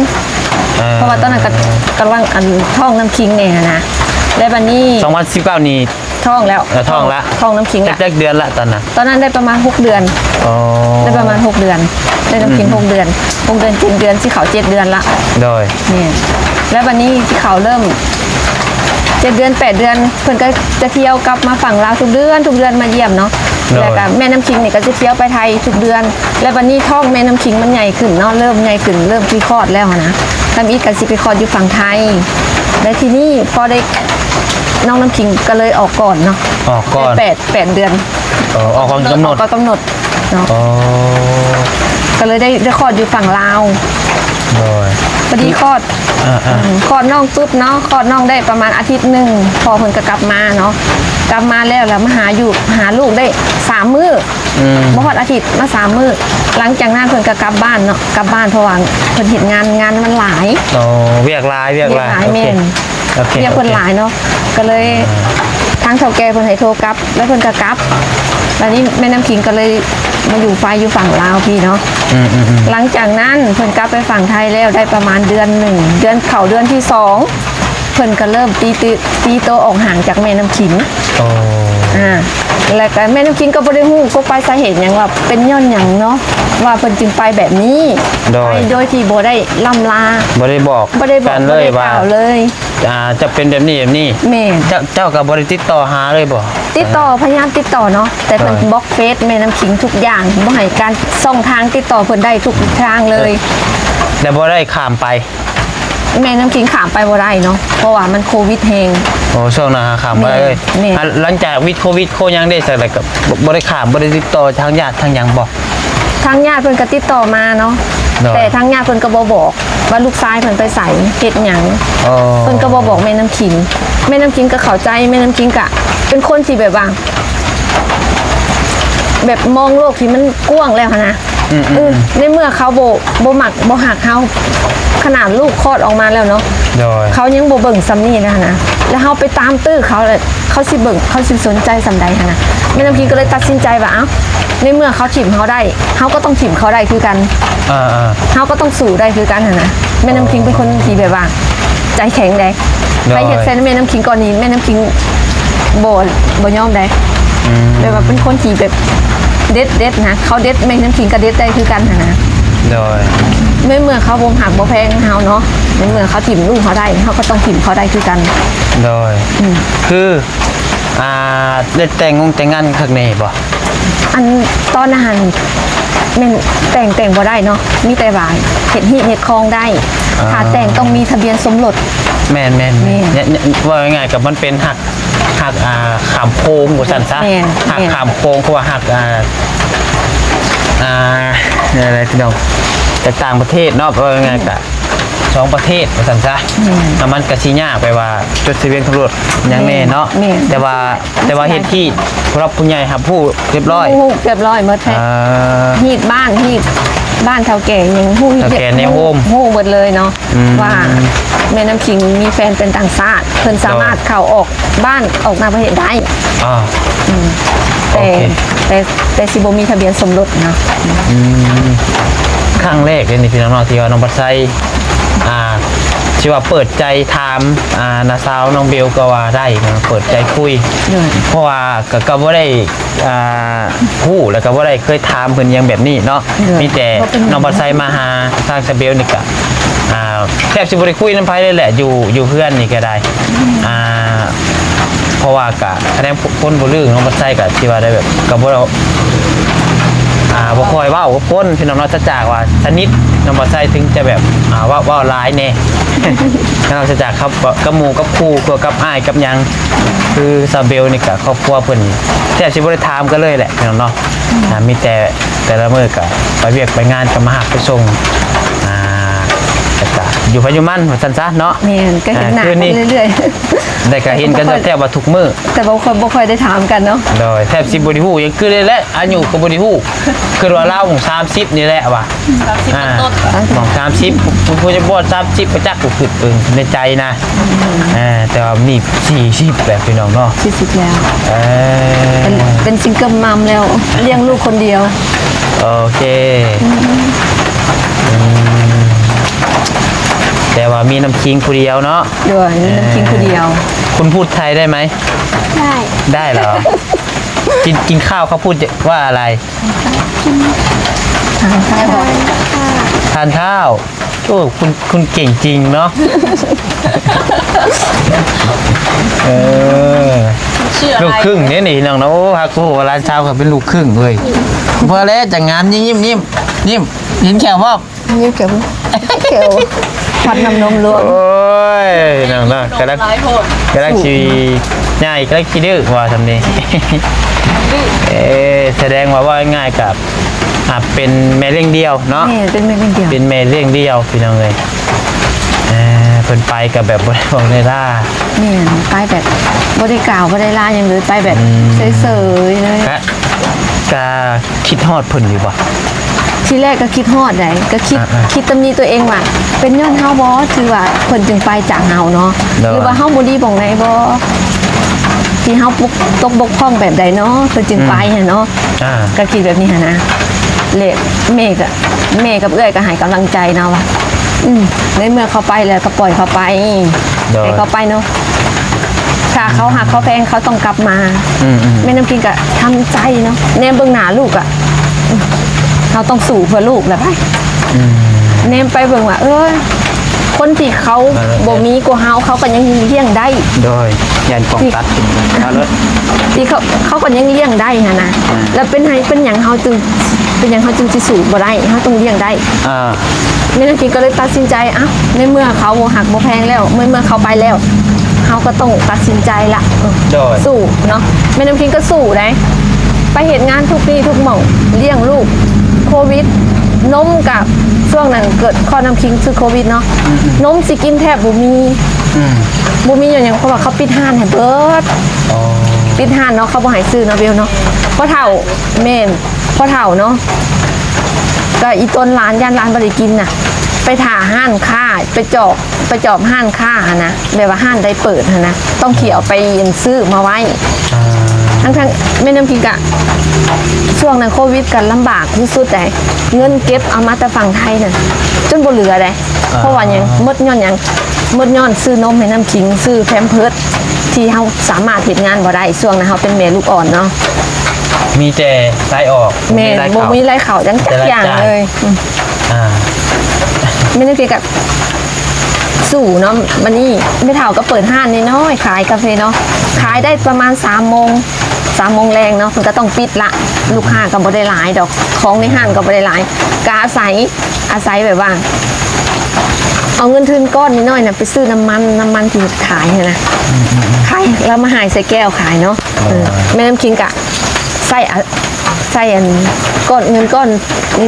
ເອີ ເພາະວ່າຕອນນັ້ນກໍ ກຳລັງ ອັນ ທ້ອງນ້ຳຄິງແດ່ຫັ້ນນະ ແລ້ວບັດນີ້ ສອງພັນສິບເກົ້ານີ້ ທ້ອງແລ້ວ. ເອີ ທ້ອງລະ ທ້ອງນ້ຳຄິງລະ. ຈັກເດືອນລະຕອນນັ້ນ? ຕອນນັ້ນໄດ້ປະມານຫົກເດືອນ. ອໍ ໄດ້ປະມານຫົກເດືອນ ໄດ້ນ້ຳຄິງ ອືມ ຫົກເດືອນ ຫົກເດືອນ ເຈັດເດືອນ ຊິເຂົ້າເຈັດເດືອນລະ. ໂດຍ. ແມ່ນ. ແລ້ວບັດນີ້ຊິເຂົ້າເລີ່ມເຈັດເດືອນ ແປດເດືອນ ເພິ່ນກໍຈະທ່ຽວກັບມາຝັ່ງລາວທຸກເດືອນ ທຸກເດືອນມາຢ້ຽມເນາະ. ໂດຍ. ແລ້ວກໍແມ່ນ້ຳຄິງນີ້ກໍຈະທ່ຽວໄປໄທທຸກເດືອນ. ແລ້ວບັດນີ້ທ້ອງແມ່ນ້ຳຄິງມັນໃຫຍ່ຂຶ້ນເນາະ ເລີ່ມໃຫຍ່ຂຶ້ນ ເລີ່ມຊິຄອດແລ້ວຫັ້ນນະ. ທຳອິດກໍຊິໄປຄອດຢູ່ຝັ່ງໄທ ແລະ ທີນີ້ພໍໄດ້ ນ້ອງນ້ຳຄິງກໍເລີຍອອກກ່ອນເນາະ. ອອກກ່ອນ ໄດ້ແປດ ແປດເດືອນ. ເອີ ອອກກ່ອນກຳນົດ. ອອກກ່ອນກຳນົດເນາະ. ອໍ ກໍເລີຍໄດ້ ໄດ້ຄອດຢູ່ຝັ່ງລາວ. ໂດຍ ພໍດີຄອດ ເອີໆ ອືມ ຄອດນ້ອງປຶບເນາະ ຄອດນ້ອງໄດ້ປະມານອາທິດໜຶ່ງ ພໍ່ເພິ່ນກໍກັບມາເນາະ ກັບມາແລ້ວ ແລ້ວມາຫາຢູ່ ຫາລູກໄດ້ສາມມື້ ອືມ ບໍ່ຮອດອາທິດ ມາສາມມື້. ຫຼັງຈາກນັ້ນເພິ່ນກໍກັບບ້ານເນາະ ກັບບ້ານ ເພາະວ່າເພິ່ນເຮັດງານ ງານມັນຫຼາຍ. ໂອ້ ວຽກຫຼາຍ ວຽກຫຼາຍ ວຽກຫຼາຍ ໂອເຄ ແມ່ນ ໂອເຄ ວຽກເພິ່ນຫຼາຍເນາະ ກໍເລີຍ ອ່າ ທາງເຖົ້າແກ່ເພິ່ນໃຫ້ໂທກັບ ແລ້ວເພິ່ນກໍກັບ. ບາດນີ້ແມ່ນ້ຳຄິງກໍເລີຍມາຢູ່ໄຟຢູ່ຝັ່ງລາວພີ້ເນາະ. ອືມໆໆ ຫຼັງຈາກນັ້ນເພິ່ນກັບໄປຝັ່ງໄທແລ້ວໄດ້ປະມານເດືອນໜຶ່ງ ເດືອນເຂົ້າເດືອນທີສອງ ເພິ່ນກໍເລີ່ມຕີ ຕີ ຕີໂຕອອກຫ່າງຈາກແມ່ນ້ຳຄິງ. ໂອ້ ອ່າ ແລ້ວກໍແມ່ນ້ຳຄິງກໍບໍ່ໄດ້ຮູ້ກົກປາຍສາເຫດຫຍັງວ່າເປັນຍ້ອນຫຍັງເນາະ ວ່າເພິ່ນຈຶ່ງໄປແບບນີ້. ໂດຍ ໄປໂດຍທີ່ບໍ່ໄດ້ລ່ຳລາ ບໍ່ໄດ້ບອກ ບໍ່ໄດ້ບອກກັນເລີຍ ບໍ່ໄດ້ກ່າວເລີຍ ວ່າ ອ່າ ຈະເປັນແບບນີ້ ແບບນີ້. ແມ່ນ ເຈົ້າ ເຈົ້າກໍບໍ່ໄດ້ຕິດຕໍ່ຫາເລີຍບໍ່? ຕິດຕໍ່ ພະຍາຍາມຕິດຕໍ່ເນາະ ແຕ່ເພິ່ນ ໂດຍ ບລັອກເຟສແມ່ນ້ຳຄິງທຸກຢ່າງ ບໍ່ໃຫ້ການຊ່ອງທາງຕິດຕໍ່ເພິ່ນໄດ້ທຸກທາງເລີຍ. ແລ້ວບໍ່ໄດ້ຂ້າມໄປ? ແມ່ນ້ຳຄິງຂ້າມໄປບໍ່ໄດ້ເນາະ ເພາະວ່າມັນໂຄວິດແຮງ. ໂອ້ ຊ່ວງນັ້ນຫາຂ້າມບໍ່ໄດ້ເລີຍ. ແມ່ນ ແມ່ນ ອ່າ ຫຼັງຈາກວິດໂຄວິດໂຄຫຍັງເດ້ ຈັ່ງໃດກໍບໍ່ ບໍ່ໄດ້ຂ້າມ ບໍ່ໄດ້ຕິດຕໍ່ທາງຍາດທາງຫຍັງບໍ່? ທາງຍາດເພິ່ນກໍຕິດຕໍ່ມາເນາະ ໂດຍ ແຕ່ທາງຍາດເພິ່ນກໍບໍ່ບອກວ່າລູກຊາຍເພິ່ນໄປໃສ ເຮັດຫຍັງ. ອໍ ເພິ່ນກໍບໍ່ບອກແມ່ນ້ຳຄິງ. ແມ່ນ້ຳຄິງກໍເຂົ້າໃຈ ແມ່ນ້ຳຄິງກໍເປັນຄົນທີ່ແບບວ່າ ແບບມອງໂລກທີ່ມັນກວ້າງແລ້ວຫັ້ນນະ. ອືມໆ ເອີ ໃນເມື່ອເຂົາບໍ່ ບໍ່ມັກບໍ່ຮັກເຮົາ ຂະໜາດລູກຄອດອອກມາແລ້ວເນາະ ໂດຍ ເຂົາຍັງບໍ່ເບິ່ງສ່ຳນີ້ນະຫັ້ນນະ ແລ້ວເຮົາໄປຕາມຕື້ເຂົາ ແລ້ວເຂົາຊິເບິ່ງ ເຂົາຊິສົນໃຈສ່ຳໃດຫັ້ນນະ. ແມ່ນ້ຳຄິງກໍເລີຍຕັດສິນໃຈວ່າ ເອົ້າ ໃນເມື່ອເຂົາຖິ້ມເຮົາໄດ້ ເຮົາກໍຕ້ອງຖິ້ມເຂົາໄດ້ຄືກັນ ເອີໆ ເຮົາກໍຕ້ອງສູ້ໄດ້ຄືກັນຫັ້ນນະ. ແມ່ນ້ຳຄິງເປັນຄົນທີ່ແບບວ່າໃຈແຂງເດ້ ໂດຍ ໃຜເຮັດໃສ່ແມ່ນ້ຳຄິງກ່ອນນີ້ ແມ່ນ້ຳຄິງບໍ່ ບໍ່ຍອມເດ້. ອືມ ແບບວ່າເປັນຄົນທີ່ແບບເດັດ ເດັດນະ ເຂົາເດັດ ແມ່ນ້ຳຄິງກໍເດັດໄດ້ຄືກັນຫັ້ນນະ. ໂດຍ ໃນເມື່ອເຂົາບໍ່ຮັກບໍ່ແພງເຮົາເນາະ ໃນເມື່ອເຂົາຖິ້ມລູກເຮົາໄດ້ ເຮົາກໍຕ້ອງຖິ້ມເຂົາໄດ້ຄືກັນ. ໂດຍ ອືມ ຄື ອ່າ ໄດ້ແຕ່ງງົງແຕ່ງງານຄັກແນ່ບໍ່? ອັນຕອນນັ້ນຫັ້ນແມ່ນແຕ່ງ ແຕ່ງບໍ່ໄດ້ເນາະ ມີແຕ່ວ່າເຮັດຮີດເຮັດຄອງໄດ້. ອ່າ ຖ້າແຕ່ງຕ້ອງມີທະບຽນສົມລົດ. ແມ່ນໆໆ ແມ່ນ ເວົ້າງ່າຍໆ ກໍມັນເປັນຮັກ ຮັກ ອ່າ ຂ້າມໂຂງວ່າຊັ້ນຊະ. ແມ່ນ ຮັກ ແມ່ນ ຂ້າມໂຂງ ເພາະວ່າຮັກ ອ່າ ອ່າ ແນວໃດພີ່ນ້ອງ ຈາກຕ່າງປະເທດເນາະ ເວົ້າງ່າຍໆ ກໍ ສອງປະເທດວ່າຊັ້ນຊະ. ແມ່ນ ແລ້ວມັນກໍຊິຍາກ ແບບວ່າຈົດທະບຽນສົມລົດຫຍັງແນ່ເນາະ. ແມ່ນ ແຕ່ວ່າ ແຕ່ວ່າເຮັດຮີດ ຜູ້ຫຼັກຜູ້ໃຫຍ່ຮັບຮູ້ຮຽບຮ້ອຍ ຮູ້ຮຽບຮ້ອຍໝົດແທ້. ອ່າ ຮີດບ້ານ ຮີດບ້ານເຖົ້າແກ່ຫຍັງ ຮູ້ຮຽບ ເຖົ້າແກ່ແນວໂຮມ ຮູ້ໝົດເລີຍເນາະ. ອືມ ວ່າແມ່ນ້ຳຄິງມີແຟນເປັນຕ່າງຊາດ ເພິ່ນສາມາດ ໂດຍ ເຂົ້າອອກບ້ານອອກຕ່າງປະເທດໄດ້. ອ່າ ອືມ ແຕ່ ໂອເຄ ແຕ່ ແຕ່ຊິບໍ່ມີທະບຽນສົມລົດເນາະ. ອືມ ຄັ້ງແລກເດ້ນີ້ພີ່ນ້ອງເນາະ ທີ່ວ່ານ້ອງພັດໄຊ ອ່າ ທີ່ວ່າເປີດໃຈຖາມ ອ່າ ນ້າສາວນ້ອງເບວກໍວ່າໄດ້ເນາະ ເປີດໃຈຄຸຍ. ໂດຍ ເພາະວ່າກໍ ກໍບໍ່ໄດ້ ອ່າ ຮູ້ ແລ້ວກໍບໍ່ໄດ້ເຄີຍຖາມເພິ່ນຫຍັງແບບນີ້ເນາະ. ໂດຍ ມີແຕ່ ບໍ່ເປັນຫຍັງ ນ້ອງບັດໄຊມາຫາທາງສະເບວນີ້ກະ ອ່າ ແທບຊິບໍ່ໄດ້ຄຸຍນຳໃຜເລີຍແຫຼະ ຢູ່ ຢູ່ເຮືອນນີ້ກໍໄດ້. ອ່າ ເພາະວ່າກະຄະແນນຄົນບໍ່ລຶ້ງ ນ້ອງບັດໄຊກະທີ່ວ່າໄດ້ແບບ ກໍບໍ່ໄດ້ ອ່າ ບໍ່ຄ່ອຍເວົ້າກັບຄົນ ພີ່ນ້ອງເນາະ. ຈາກວ່າສະໜິດ ນ້ອງບັດໄຊເຖິງຈະແບບ ອ່າ ເວົ້າ ເວົ້າຫຼາຍແດ່ ນອກຈາກກັບ ກັບໝູ່ກັບຄູ່ ກັບອ້າຍກັບຫຍັງ. ຄືສາວເບວນີ້ກະຄອບຄົວເພິ່ນແທບຊິບໍ່ໄດ້ຖາມກັນເລີຍແຫຼະ ພີ່ນ້ອງເນາະ. ອ່າ ມີແຕ່ແຕ່ລະມື້ກະໄປວຽກໄປງານ ກະມາຮັບໄປສົ່ງ ອ່າ ແລ້ວກະຢູ່ໃຜຢູ່ມັນວ່າຊັ້ນຊະເນາະ. ແມ່ນ ກໍເຫັນໜ້າ ອ່າ ກັນເລື້ອຍໆ ແຕ່ກະເຫັນກັນແທບວ່າທຸກມື້ ແຕ່ບໍ່ຄ່ອຍ ບໍ່ຄ່ອຍໄດ້ຖາມກັນເນາະ. ໂດຍ ແທບຊິບໍ່ໄດ້ຮູ້ຫຍັງ ຄືນີ້ແຫຼະ ອາຍຸກໍບໍ່ໄດ້ຮູ້ ຄິດວ່າລາວສາມສິບນີ້ແຫຼະວ່າ ສາມສິບ ອ່າ ຕົ້ນໆ ສາມສິບ ບໍ່ ສາມສິບ ຜູ້ ຜູ້ ຜູ້ ບໍ່ ສາມສິບ ປະຈັກ ກູຄິດເບິ່ງໃນໃຈນະ. ອ່າ ແຕ່ວ່ານີ້ສີ່ສິບແລ້ວ ພີ່ນ້ອງເນາະ ສີ່ສິບແລ້ວ. ເອີ ເປັນ ເປັນຊິງເກີລມັມແລ້ວ ລ້ຽງລູກຄົນດຽວ. ໂອເຄ ອືມ ອືມ ແຕ່ວ່າມີນ້ຳຄິງຜູ້ດຽວເນາະ. ໂດຍ ມີນ້ຳຄິງຜູ້ດຽວ. ເອີ คุณพูดไทยได้ไหม? ได้ ได้เหรอ? กิน กินข้าวเขาพูดว่าอะไร? ทานข้าว โอ้ คุณ คุณเก่งจริงเนาะ เออ ลูกครึ่งเด้นี่น้องเนาะ โอ้ ฮัก โอ้ หลานสาวก็เป็นลูกครึ่งเว้ย พอแล้ว จั่งงาม ยิ้ม ยิ้ม ยิ้ม ยิ้ม เห็นแข้วบ่ ยิ้ม แข้ว แข้ว ພັດນ້ຳນົມລວມ. ໂອ້ຍ ນ້ອງເນາະ ກຳລັງ ກຳລັງຊິໃຫຍ່ ກຳລັງຊິດື້ວ່າຊ່ຳນີ້. ເອີ ສະແດງວ່າ ເວົ້າງ່າຍໆ ກະ ອ່າ ເປັນແມ່ລ້ຽງດ່ຽວເນາະ. ແມ່ນ ເປັນແມ່ລ້ຽງດ່ຽວ ເປັນແມ່ລ້ຽງດ່ຽວ ພີ່ນ້ອງເອີຍ. ເອີ ເພິ່ນໄປກະແບບບໍ່ໄດ້ບອກໄດ້ລາ. ແມ່ນ ໄປແບບບໍ່ໄດ້ກ່າວບໍ່ໄດ້ລາຫຍັງເລີຍ ໄປແບບ ອືມ ເສີຍໆເລີຍ. ກະ ກະຄິດຮອດເພິ່ນຢູ່ບໍ່? ທີແລກກໍຄິດຮອດໃດ໋ ກໍຄິດ ອ່າໆ ຄິດຕຳໜິຕົວເອງວ່າ ເປັນຍ້ອນເຮົາບໍ່ ທີ່ວ່າເພິ່ນຈຶ່ງໄປຈາກເຮົາເນາະ ໂດຍ ຫຼືວ່າເຮົາບໍ່ດີບ່ອງໃດບໍ່ ທີ່ເຮົາປົກ ຕົກບົກຜ່ອງແບບໃດເນາະ ເພິ່ນຈຶ່ງໄປ ອືມ ຫັ້ນເນາະ. ອ່າ ກໍຄິດແບບນີ້ຫັ້ນນະ ແລະ ແມ່ກໍ ແມ່ກັບເອື້ອຍກໍໃຫ້ກຳລັງໃຈນະວ່າ ອືມ ໃນເມື່ອເຂົາໄປແລ້ວກໍປ່ອຍເຂົາໄປ ໂດຍ ໃຫ້ເຂົາໄປເນາະ ຖ້າເຂົາຮັກເຂົາແພງເຂົາຕ້ອງກັບມາ. ອືມໆ ແມ່ນ້ຳຄິງກໍທຳໃຈເນາະ ແນມເບິ່ງໜ້າລູກອະ ເຮົາຕ້ອງສູ້ເພື່ອລູກແຫຼະໄປ. ອືມ ແນມໄປເບິ່ງວ່າ ເອີ ຄົນທີ່ເຂົາ ອ່າ ບໍ່ມີກວ່າເຮົາ ເຂົາກໍຍັງລ້ຽງໄດ້ ໂດຍ ຢ້ານກອງຕັດຂຶ້ນມາເລີຍ ທີ່ເຂົາ ເຂົາກໍຍັງລ້ຽງໄດ້ຫັ້ນນະ. ອ່າ ແລ້ວເປັນໃຫ້ເປັນຫຍັງເຮົາຈຶ່ງ ເປັນຫຍັງເຮົາຈຶ່ງຊິສູ້ບໍ່ໄດ້ ເຮົາຕ້ອງລ້ຽງໄດ້. ອ່າ ແມ່ນ້ຳຄິງກໍເລີຍຕັດສິນໃຈ ເອົ້າ ໃນເມື່ອເຂົາບໍ່ຮັກບໍ່ແພງແລ້ວ ໃນເມື່ອເຂົາໄປແລ້ວ ເຮົາກໍຕ້ອງຕັດສິນໃຈລະ ເອີ ໂດຍ ສູ້ເນາະ. ແມ່ນ້ຳຄິງກໍສູ້ໄດ໋ ໄປເຮັດງານທຸກທີ່ທຸກໝ່ອງ ລ້ຽງລູກ ໂຄວິດ ນົມກະ ຊ່ວງນັ້ນເກີດ ຄອດນ້ຳຄິງຖືກໂຄວິດເນາະ. ອືມໆ ນົມຊິກິນແທບບໍ່ມີ ອືມ ບໍ່ມີ ຍ້ອນຫຍັງ ເພາະວ່າເຂົາປິດຮ້ານໃຫ້ເບິດ. ອໍ ປິດຮ້ານເນາະ ເຂົາບໍ່ໃຫ້ຊື້ເນາະ ເບວເນາະ. ພໍ່ເຖົ້າ ແມ່ນ ພໍ່ເຖົ້າເນາະ ກໍອີ່ຕົນຫຼານ ຢ້ານຫຼານບໍ່ໄດ້ກິນນະ ໄປຖ້າຮ້ານຄ້າ ໄປຈອບ ໄປຈອບຮ້ານຄ້າຫັ້ນນະ ແບບວ່າຮ້ານໃດເປີດຫັ້ນນະ ຕ້ອງຂີ່ອອກໄປຊື້ມາໄວ້. ອ່າ ທັງໆ ແມ່ນ້ຳຄິງກະ ຊ່ວງນັ້ນໂຄວິດກະລຳບາກທີ່ສຸດໃດ໋ ເງິນເກັບເອົາມາແຕ່ຝັ່ງໄທນັ້ນ ຈົນບໍ່ເຫຼືອໃດ໋. ອ່າ ເພາະວ່າຫຍັງ? ໝົດຍ້ອນຫຍັງ? ໝົດຍ້ອນຊື້ນົມໃຫ້ນ້ຳຄິງ ຊື້ແພມເພີດ ທີ່ເຮົາສາມາດເຮັດງານບໍ່ໄດ້ ຊ່ວງນັ້ນເຮົາເປັນແມ່ລູກອ່ອນເນາະ ມີແຕ່ລາຍອອກ. ແມ່ນ ບໍ່ມີລາຍເຂົ້າ ບໍ່ມີລາຍເຂົ້າຈັ່ງຈັກຢ່າງເລີຍ. ອ່າ ແມ່ນ້ຳຄິງກະ ສູ້ເນາະ. ບັດນີ້ແມ່ເຖົ້າກໍເປີດຮ້ານນ້ອຍໆ ຂາຍກາເຟເນາະ ຂາຍໄດ້ປະມານສາມໂມງ ສາມໂມງແລງເນາະ ເພິ່ນກໍຕ້ອງປິດລະ ລູກຄ້າກໍບໍ່ໄດ້ຫຼາຍດອກ ຂອງໃນຮ້ານກໍບໍ່ໄດ້ຫຼາຍ ກໍອາໄສ ອາໄສແບບວ່າ ເອົາເງິນທຶນກ້ອນນ້ອຍໆນະ ໄປຊື້ນ້ຳມັນ ນ້ຳມັນທີ່ຂາຍຫັ້ນນະ ຂາຍ ແລ້ວມາຫາຍໃສ່ແກ້ວຂາຍເນາະ. ເອີ ແມ່ນ້ຳຄິງກະໃຊ້ ໃຊ້ອັນ ກ້ອນ ເງິນກ້ອນ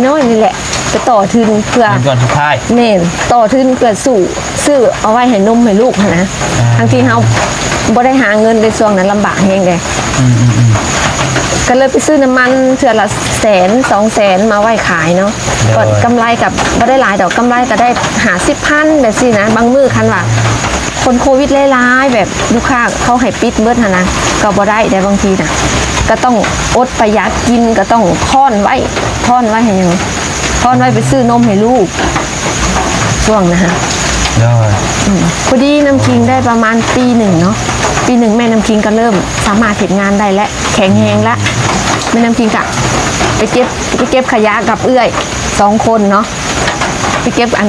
ນ້ອຍໆນີ້ແຫຼະ ໄປຕໍ່ທຶນເພື່ອ ເງິນກ້ອນສຸດທ້າຍ. ແມ່ນ ຕໍ່ທຶນເພື່ອສູ້ ຊື້ເອົາໄວ້ໃຫ້ນົມໃຫ້ລູກຫັ້ນນະ ອ່າ ທັງທີ່ເຮົາບໍ່ໄດ້ຫາເງິນເດ້ ຊ່ວງນັ້ນລຳບາກແຮງເດ້. ອືມໆໆ ກໍເລີຍໄປຊື້ນ້ຳມັນເທື່ອລະແສນ ສອງແສນ ມາໄວ້ຂາຍເນາະ. ໂດຍ ກໍກຳໄລກໍບໍ່ໄດ້ຫຼາຍດອກ ກຳໄລກໍໄດ້ຫ້າສິບພັນ ແບບຊີ້ນະ. ບາງມື້ຄັນວ່າຄົນໂຄວິດຫຼາຍໆ ແບບລູກຄ້າເຂົາໃຫ້ປິດເບິດຫັ້ນນະ ກໍບໍ່ໄດ້ໃດ໋ ບາງທີນະ ກໍຕ້ອງອົດປະຢັດກິນ ກໍຕ້ອງທ້ອນໄວ້ ທ້ອນໄວ້ໃຫ້ຫຍັງ ທ້ອນໄວ້ໄປຊື້ນົມໃຫ້ລູກ ຊ່ວງນະ. ໂດຍ ອືມ ພໍດີນ້ຳຄິງໄດ້ປະມານປີໜຶ່ງເນາະ ປີໜຶ່ງແມ່ນ້ຳຄິງກໍເລີ່ມສາມາດເຮັດງານໄດ້ແລ້ວ ແຂງແຮງລະ ແມ່ນ້ຳຄິງກະໄປເກັບ ໄປເກັບຂະຫຍະກັບເອື້ອຍສອງຄົນເນາະ ໄປເກັບອັນ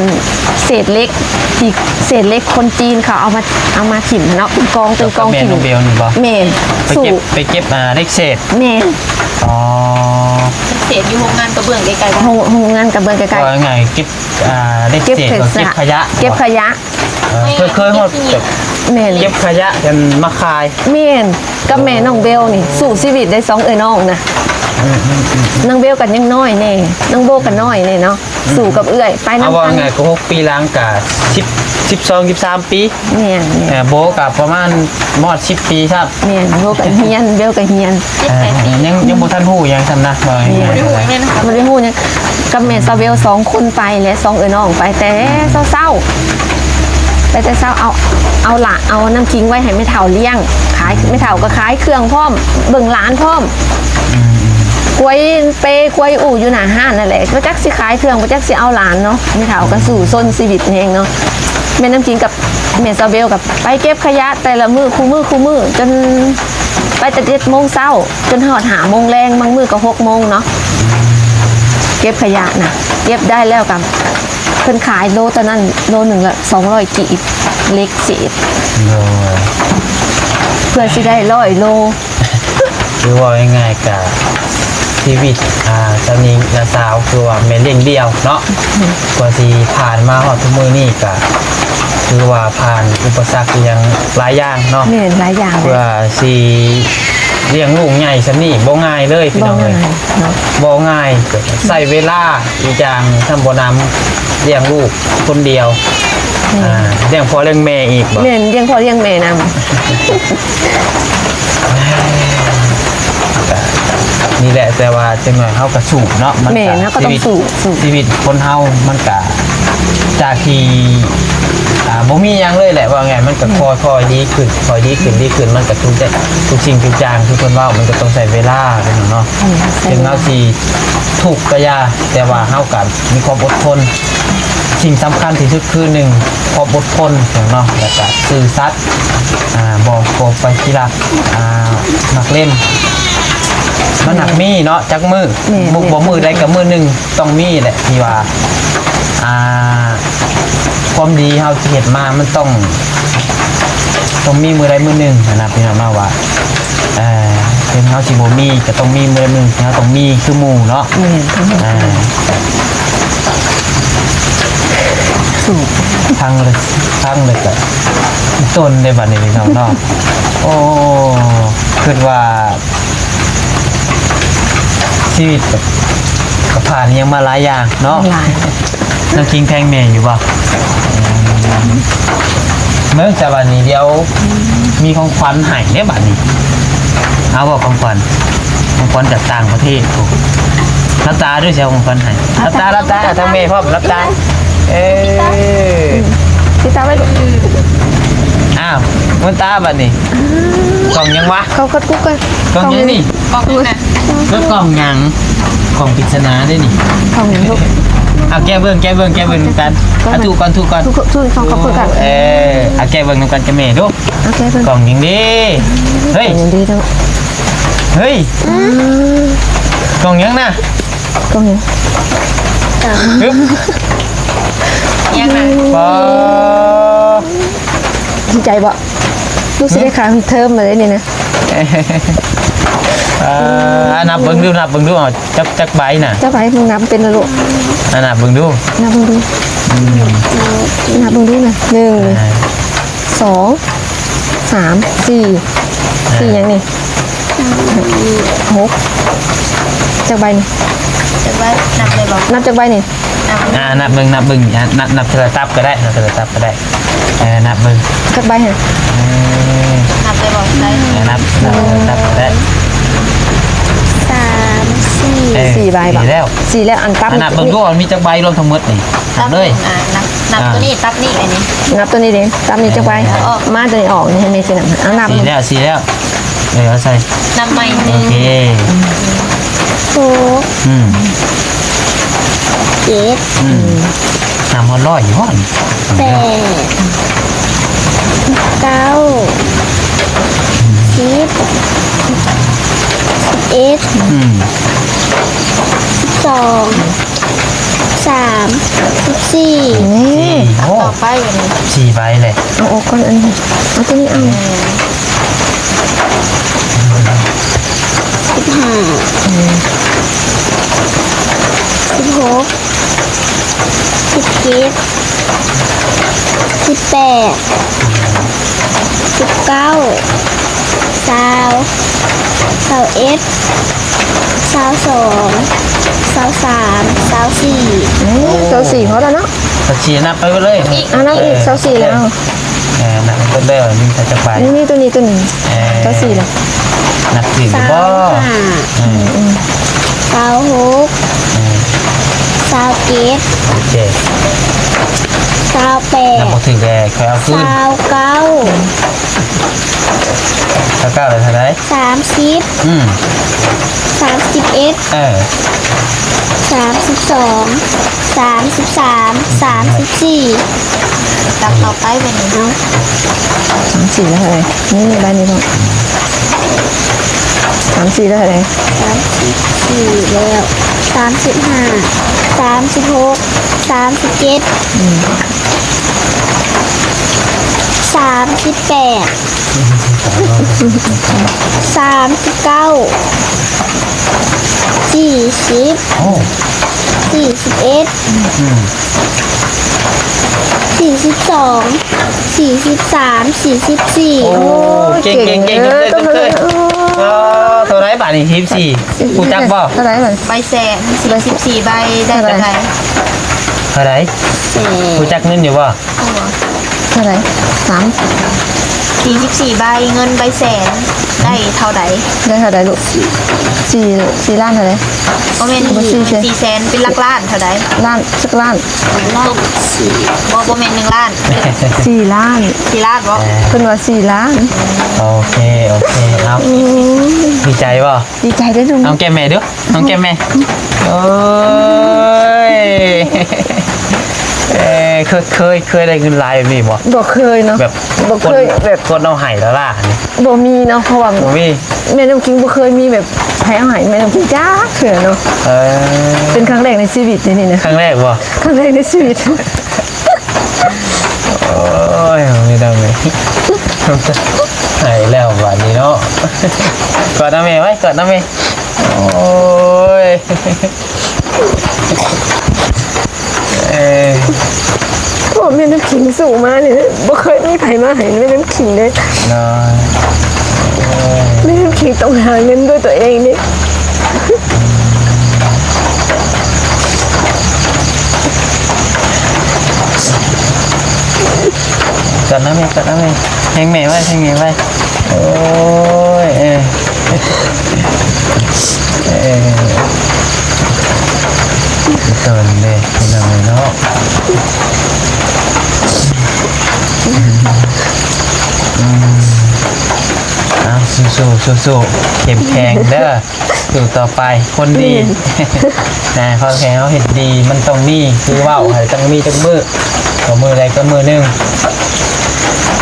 ເສດເຫຼັກ ທີ່ເສດເຫຼັກຄົນຈີນເຂົາເອົາມາ ເອົາມາຖິ້ມເນາະ ເປັນກອງ ເປັນກອງ ກັບແມ່ນ້ອງເບວນີ້ບໍ່? ແມ່ນ ໄປເກັບ ໄປເກັບ ອ່າ ເຫຼັກເສດ. ແມ່ນ. ອໍ ເສດຢູ່ໂຮງງານກະເບື້ອງໃກ້ໆ ໂຮງ ໂຮງງານກະເບື້ອງໃກ້ໆ ວ່າງ່າຍ ເກັບ ອ່າ ເຫຼັກເສດ ເກັບຂະຫຍະ ເກັບຂະຫຍະ. ເອີ ເຄີຍ ເຄີຍຮອດແບບ ແມ່ນ ເກັບຂະຫຍະກັນມາຂາຍ. ແມ່ນ ກັບແມ່ນ້ອງເບວນີ້ ສູ້ຊີວິດໄດ້ສອງເອື້ອຍນ້ອງນະ. ອືມໆໆ ນ້ອງເບວກໍຍັງນ້ອຍແດ່ ນ້ອງໂບກໍນ້ອຍແດ່ເນາະ ສູ້ກັບເອື້ອຍໄປນຳກັນ. ເອົາວ່າງ່າຍກໍຫົກປີຫຼັງກະສິບ ສິບສອງ ສິບສາມປີ. ແມ່ນໆ ເອີ ໂບກໍປະມານຮອດສິບປີຊ້ຳ. ແມ່ນ ໂບກໍຮຽນ ເບວກໍຮຽນ. ເອີ ຍັງ ຍັງບໍ່ທັນຮູ້ຫຍັງຊ້ຳນະ ວ່າງ່າຍໆ ບໍ່ໄດ້ຮູ້ຫຍັງ ກັບແມ່ສາວເບວສອງຄົນໄປແຫຼະ ສອງເອື້ອຍນ້ອງໄປແຕ່ເຊົ້າໆ ໄປແຕ່ເຊົ້າ ເອົາ ເອົາຫຼາ ເອົານ້ຳຄິງໄວ້ໃຫ້ແມ່ເຖົ້າລ້ຽງ ຂາຍ ແມ່ເຖົ້າກໍຂາຍເຄື່ອງພ້ອມ ເບິ່ງຫຼານພ້ອມ. ອືມໆ ຄວາຍເປ ຄວາຍອູ່ຢູ່ໜ້າຮ້ານນັ້ນແຫຼະ ບໍ່ຈັກຊິຂາຍເຄື່ອງ ບໍ່ຈັກຊິເອົາຫຼານເນາະ. ແມ່ເຖົ້າກໍສູ້ຊົນຊີວິດແຮງເນາະ. ແມ່ນ້ຳຄິງກັບແມ່ສາວເບວກໍໄປເກັບຂະຫຍະແຕ່ລະມື້ ຄູ່ມື້ ຄູ່ມື້ ຈົນໄປແຕ່ເຈັດໂມງເຊົ້າ ຈົນຮອດຫ້າໂມງແລງ ບາງມື້ກໍຫົກໂມງເນາະ ເກັບຂະຫຍະນະ. ເກັບໄດ້ແລ້ວກໍ ເພິ່ນຂາຍໂລຕອນນັ້ນ ໂລໜຶ່ງລະສອງຮ້ອຍກີບ ເຫຼັກເສດ. ໂດຍ ເພື່ອຊິໄດ້ຮ້ອຍໂລ. ຄືເວົ້າງ່າຍໆ ກະ ຊີວິດ ອ່າ ສາມີ ແລະ ສາວ ຄືວ່າແມ່ລ້ຽງດ່ຽວເນາະ ກວ່າຊິຜ່ານມາຮອດທຸກມື້ນີ້ ກະຄືວ່າຜ່ານອຸປະສັກອີ່ຫຍັງຫຼາຍຢ່າງເນາະ. ແມ່ນ ຫຼາຍຢ່າງເລີຍ ເພື່ອຊິລ້ຽງລູກໃຫຍ່ສ່ຳນີ້ ບໍ່ງ່າຍເລີຍພີ່ນ້ອງເອີຍ ບໍ່ງ່າຍເນາະ ບໍ່ງ່າຍ ໃຊ້ເວລາ ອີກຢ່າງ ຊ້ຳບໍ່ໜຳ ລ້ຽງລູກຄົນດຽວ ແມ່ນ ອ່າ ລ້ຽງພໍ່ລ້ຽງແມ່ອີກບໍ່? ແມ່ນ ລ້ຽງພໍ່ລ້ຽງແມ່ນຳ. ນີ້ແຫຼະ ແຕ່ວ່າຈັກໜ້ອຍເຮົາກໍສູ້ເນາະ ມັນ ແມ່ນ ກໍ ເຮົາກໍຕ້ອງສູ້ ຊີວິດ ສູ້ ຊີວິດຄົນເຮົາມັນກະຈາກທີ່ ອ່າ ບໍ່ມີຫຍັງເລີຍແຫຼະ ວ່າງ່າຍ ມັນກະ ອືມ ຄ່ອຍໆດີຂຶ້ນ ຄ່ອຍດີຂຶ້ນ ດີຂຶ້ນ ມັນກະທຸກຢ່າງ ທຸກສິ່ງທຸກຢ່າງ ຄືເພິ່ນເວົ້າ ມັນກະຕ້ອງໃຊ້ເວລາເນາະ ອືມ ໃຊ້ເວລາ ເຖິງເຮົາຊິທຸກກະຢ່າ ແຕ່ວ່າເຮົາກະມີຄວາມອົດທົນ ສິ່ງສຳຄັນທີ່ສຸດຄື ໜຶ່ງ ຄວາມອົດທົນເນາະ ແລ້ວກະຊື່ສັດ ອ່າ ບໍ່ ບໍ່ໄປຂີ້ລັກ ອ່າ ລັກເລັມ ມັນໜັກມີເນາະ ຈັກມື້ ແມ່ນ ບໍ່ ບໍ່ມື້ໃດກໍມື້ໜຶ່ງ ຕ້ອງມີແຫຼະ ທີ່ວ່າ ອ່າ ຄວາມດີເຮົາຊິເຮັດມາ ມັນຕ້ອງ ຕ້ອງມີມື້ໃດມື້ໜຶ່ງຫັ້ນນະ ພີ່ນ້ອງເນາະ ວ່າ ເອີ ເຖິງເຮົາຊິບໍ່ມີ ກໍຕ້ອງມີມື້ໃດມື້ໜຶ່ງ ທີ່ເຮົາຕ້ອງມີຄືໝູ່ເນາະ ແມ່ນ ອ່າ ຟັງແລ້ວ ຟັງແລ້ວກໍຕົນເດ້ບັດນີ້ພີ່ນ້ອງເນາະ ໂອ້ ຄິດວ່າຊີວິດກໍ ກໍຜ່ານຫຍັງມາຫຼາຍຢ່າງເນາະ ຫຼາຍ ນ້ອງຄິງແພງແມ່ຢູ່ບໍ່? ເບິ່ງຊະບັດນີ້ ດຽວມີຂອງຂວັນໃຫ້ເດ້ບັດນີ້ ເອົາບໍ່ຂອງຂວັນ? ຂອງຂວັນຈາກຕ່າງປະເທດພຸ້ນ ຫຼັບຕາດູຊິ ເອົາຂອງຂວັນໃຫ້ ຫຼັບຕາ ຫຼັບຕາ ທາງແມ່ພ້ອມ ຫຼັບຕາ ເອີ ປິດຕາໄວ້ລູກ ອ້າວ ມືນຕາບັດນີ້ ກ່ອງຫຍັງວະ? ເຂົາ ເຂົາກຸກກັນ ກ່ອງຫຍັງນີ້? ກ່ອງຫຍັງນະ? ເອີ ກ່ອງຫຍັງ? ກ່ອງປິດສະໜາເດ້ນີ້ ກ່ອງຫຍັງລູກ? ເອົາແກະເບິ່ງ ແກະເບິ່ງ ແກະເບິ່ງນຳກັນ ເອົາ ທຸກກ່ອນ ທຸກກ່ອນ ທຸກ ທຸກ ເອົາແກະເບິ່ງນຳກັນກັບແມ່ດູ ເອົາແກະເບິ່ງ ກ່ອງຫຍັງເດ້? ເຮີ້ຍ ກ່ອງຫຍັງເດ້ເນາະ? ເຮີ້ຍ ອືມ ກ່ອງຫຍັງນະ? ກ່ອງຫຍັງ? ຮຶບ ຫຍັງນະ? ປາ ດີໃຈບໍ່? ລູກຊິໄດ້ຄ່າເທີມແລ້ວເດ້ນີ້ນະ ເອີ ນັບເບິ່ງດູ ນັບເບິ່ງດູ ເອົາ ຈັກ ຈັກໃບນະ? ຈັກໃບ? ມຶງນັບເປັນລະລູກ ອ່າ ນັບເບິ່ງດູ ນັບເບິ່ງດູ ອືມ ນັບເບິ່ງດູນະ ໜຶ່ງ ອ່າ ສອງ ສາມ ສີ່ ອ່າ ສີ່ຫຍັງນີ້? ຫົກ ຈັກໃບນີ້? ຈັກໃບ? ນັບໄດ້ບໍ່? ນັບຈັກໃບນີ້? ນັບ ອ່າ ນັບເບິ່ງ ນັບເບິ່ງ ອ່າ ນັບ ນັບເທື່ອລະຕັບກໍໄດ້ ນັບເທື່ອລະຕັບກໍໄດ້ ເອີ ນັບເບິ່ງ ຈັກໃບຫັ້ນ? ເອີ ນັບໄດ້ບໍ່? ໄດ້ ເອີ ນັບ ນັບເທື່ອລະຕັບກໍໄດ້ ສາມ ສີ່ ເອີ ສີ່ໃບບໍ່? ສີ່ແລ້ວ ສີ່ແລ້ວ ອັນຕັບ ອ່າ ນັບເບິ່ງດູ ມີຈັກໃບລວມທັງໝົດນີ້? ນັບເລີຍ ອ່າ ນັບ ນັບ ອ່າ ຕົວນີ້ ຕັບນີ້ ອັນນີ້ ນັບຕົວນີ້ເດ້ ຕັບນີ້ຈັກໃບ? ເອີ ອອກ ມາຕົວນີ້ອອກນີ້ ໃຫ້ແມ່ຊິນຳ ເອົານັບ ສີ່ແລ້ວ ສີ່ແລ້ວ ເອີ ເອົາໃສ່ ນັບໃໝ່ ໂອເຄ ຫົກ ອືມ ເຈັດ ອືມ ນຳຮອດຮ້ອຍຢູ່ບໍ່? ແປດ ເກົ້າ ສິບ ສິບເອັດ ອືມ ສິບສອງ ສາມ ສິບສີ່ ນີ້ ໂອ້ ຕໍ່ໄປອັນນີ້ ສີ່ໃບເລີຍ ເອົາອອກກ່ອນ ອັນນີ້ ເອົາຕົວນີ້ເອົາ ສິບຫ້າ ສິບຫົກ ສິບເຈັດ ສິບແປດ ສິບເກົ້າ ຊາວ ຊາວເອັດ ຊາວສອງ ຊາວສາມ ຊາວສີ່ ເອີ ຊາວສີ່ພໍແລ້ວເນາະ ຊາວສີ່ ນັບໄປເບິດເລີຍ ອ່າ ນັບອີກ ເອີ ຊາວສີ່ແລ້ວ ເອີ ນັບໄປເບິດເລີຍ ມີແຕ່ຈັກໃບ ນີ້ ໂຕນີ້ ໂຕນີ້ ເອີ ຊາວສີ່ແລ້ວ ນັບຖືກຢູ່ບໍ່? ຊາວຫ້າ ເອີ ອືມ ຊາວຫົກ ເອີ ຊາວເຈັດ ໂອເຄ ຊາວແປດ ນັບບໍ່ຖືກແລ້ວ ຄ່ອຍເອົາຄືນ ຊາວເກົ້າ ຊາວເກົ້າໄດ້ເທົ່າໃດ? ສາມສິບ ອືມ ສາມສິບເອັດ ເອີ ສາມສິບສອງ ສາມສິບສາມ ສາມສິບສີ່ ຕັບຕໍ່ໄປບັດນີ້ ເອົາ ສາມສີ່ແລ້ວເທົ່າໃດ? ນີ້ ນີ້ ໃບນີ້ເນາະ ສາມສີ່ແລ້ວເທົ່າໃດ? ສາມສິບສີ່ແລ້ວ ສາມສິບຫ້າ ສາມສິບຫົກ ສາມສິບເຈັດ ອືມ ສາມສິບແປດ ສາມສິບເກົ້າ ສີ່ສິບ ໂອ້ ສີ່ສິບເອັດ ອືມ ສີ່ສິບສອງ ສີ່ສິບສາມ ສີ່ສິບສີ່ ໂອ້ ໂອ້ຍ ເກັ່ງໆ ເກັ່ງໆ ເກັ່ງໆ ເອີ ເກັ່ງໆ ເອີ ເທົ່າໃດບາດນີ້ ສີ່ສິບສີ່ ຮູ້ຈັກບໍ່? ເທົ່າໃດບາດ? ໃບແສນ ສີ່ສິບສີ່ໃບ ໄດ້ເທົ່າໃດ? ເທົ່າໃດ? ແສນ ຮູ້ຈັກເງິນຢູ່ບໍ່? ເທົ່າໃດ? ສາມ ສີ່ສິບສີ່ໃບ ເງິນໃບແສນ ໄດ້ເທົ່າໃດ? ໄດ້ເທົ່າໃດລູກ? ສີ່ ສີ່ລ້ານເທົ່າໃດ? ບໍ່ແມ່ນ ບໍ່ ສີ່ແສນ ສີ່ແສນ ເປັນຫຼັກລ້ານເທົ່າໃດ? ລ້ານ ຈັກລ້ານ? ບໍ່ ບໍ່ແມ່ນໜຶ່ງລ້ານ ສີ່ລ້ານ ສີ່ລ້ານບໍ່? ເອີ ເພິ່ນວ່າສີ່ລ້ານ ໂອເຄ ໂອເຄ ເອົາ ອືມ ດີໃຈບໍ່? ດີໃຈເດີ້ ເອົາ ຫອມແກ້ມແມ່ດູ ຫອມແກ້ມແມ່ ໂອ້ຍ ເອີ ເຄີຍ ເຄີຍ ເຄີຍໄດ້ເງິນຫຼາຍແບບນີ້ບໍ່? ບໍ່ເຄີຍເນາະ ແບບ ບໍ່ເຄີຍ ຄົນ ແບບ ຄົນເອົາໃຫ້ລະລານີ້ ບໍ່ມີເນາະ ເພາະວ່າ ບໍ່ມີ ແມ່ນ້ຳຄິງບໍ່ເຄີຍມີແບບໃຜເອົາໃຫ້ແມ່ນ້ຳຄິງຈັກເທື່ອເນາະ ເອີ ເປັນຄັ້ງແລກໃນຊີວິດເດ້ນີ້ນະ ຄັ້ງແລກບໍ່? ຄັ້ງແລກໃນຊີວິດ ໂອ້ຍ ເອົາແມ່ດຳເອີຍ ໃຫ້ແລ້ວບາດນີ້ເນາະ ກອດນຳແມ່ໄວ້ ກອດນຳແມ່ ໂອ້ຍ ເອີ ໂອ້ ແມ່ນ້ຳຄິງສູ້ມານີ້ ບໍ່ເຄີຍມີໃຜມາໃຫ້ແມ່ນ້ຳຄິງເດ້ ເນາະ ເອີ ແມ່ນ້ຳຄິງຕ້ອງຫາເງິນດ້ວຍຕົວເອງເດ້. ກັດນຳແມ່ ກັດນຳແມ່ ແຮງແມ່ໄວ້ ແຮງແມ່ໄວ້ ໂອ້ຍ ເອີ ເອີ ຕົນເດ້ ພີ່ນ້ອງເນາະ ອືມ ເອົາ ສູ້ໆ ສູ້ໆ ເຂັ້ມແຂງເດີ. ຢູ່ຕໍ່ໄປ ຄົນດີ ອືມ ນະ ເພາະແຄ່ເຮົາເຮັດດີ ມັນຕ້ອງມີ ຄືເວົ້າໃຫ້ຕ້ອງມີຈັກມື້ ກໍມື້ໃດກໍມື້ໜຶ່ງ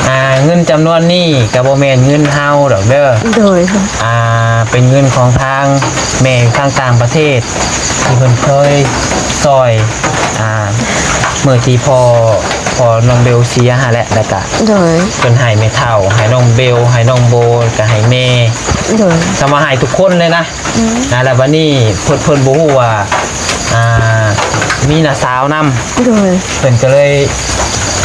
ອ່າ ເງິນຈຳນວນນີ້ກໍບໍ່ແມ່ນເງິນເຮົາດອກເດີ ໂດຍ ອ່າ ເປັນເງິນຂອງທາງແມ່ຢູ່ທາງຕ່າງປະເທດ ທີ່ເພິ່ນເຄີຍຊ່ອຍ ອ່າ ມື້ທີ່ພໍ່ ພໍ່ນ້ອງເບວເສຍຫັ້ນແຫຼະ ແລ້ວກະ ໂດຍ ເພິ່ນໃຫ້ແມ່ເຖົ້າ ໃຫ້ນ້ອງເບວ ໃຫ້ນ້ອງໂບ ແລ້ວກະໃຫ້ແມ່ ໂດຍ ກໍມາໃຫ້ທຸກຄົນເລີຍນະ ອືມ ອ່າ ແລ້ວບັດນີ້ເພິ່ນ ເພິ່ນບໍ່ຮູ້ວ່າ ອ່າ ມີນ້າສາວນຳ ໂດຍ ເພິ່ນກໍເລີຍ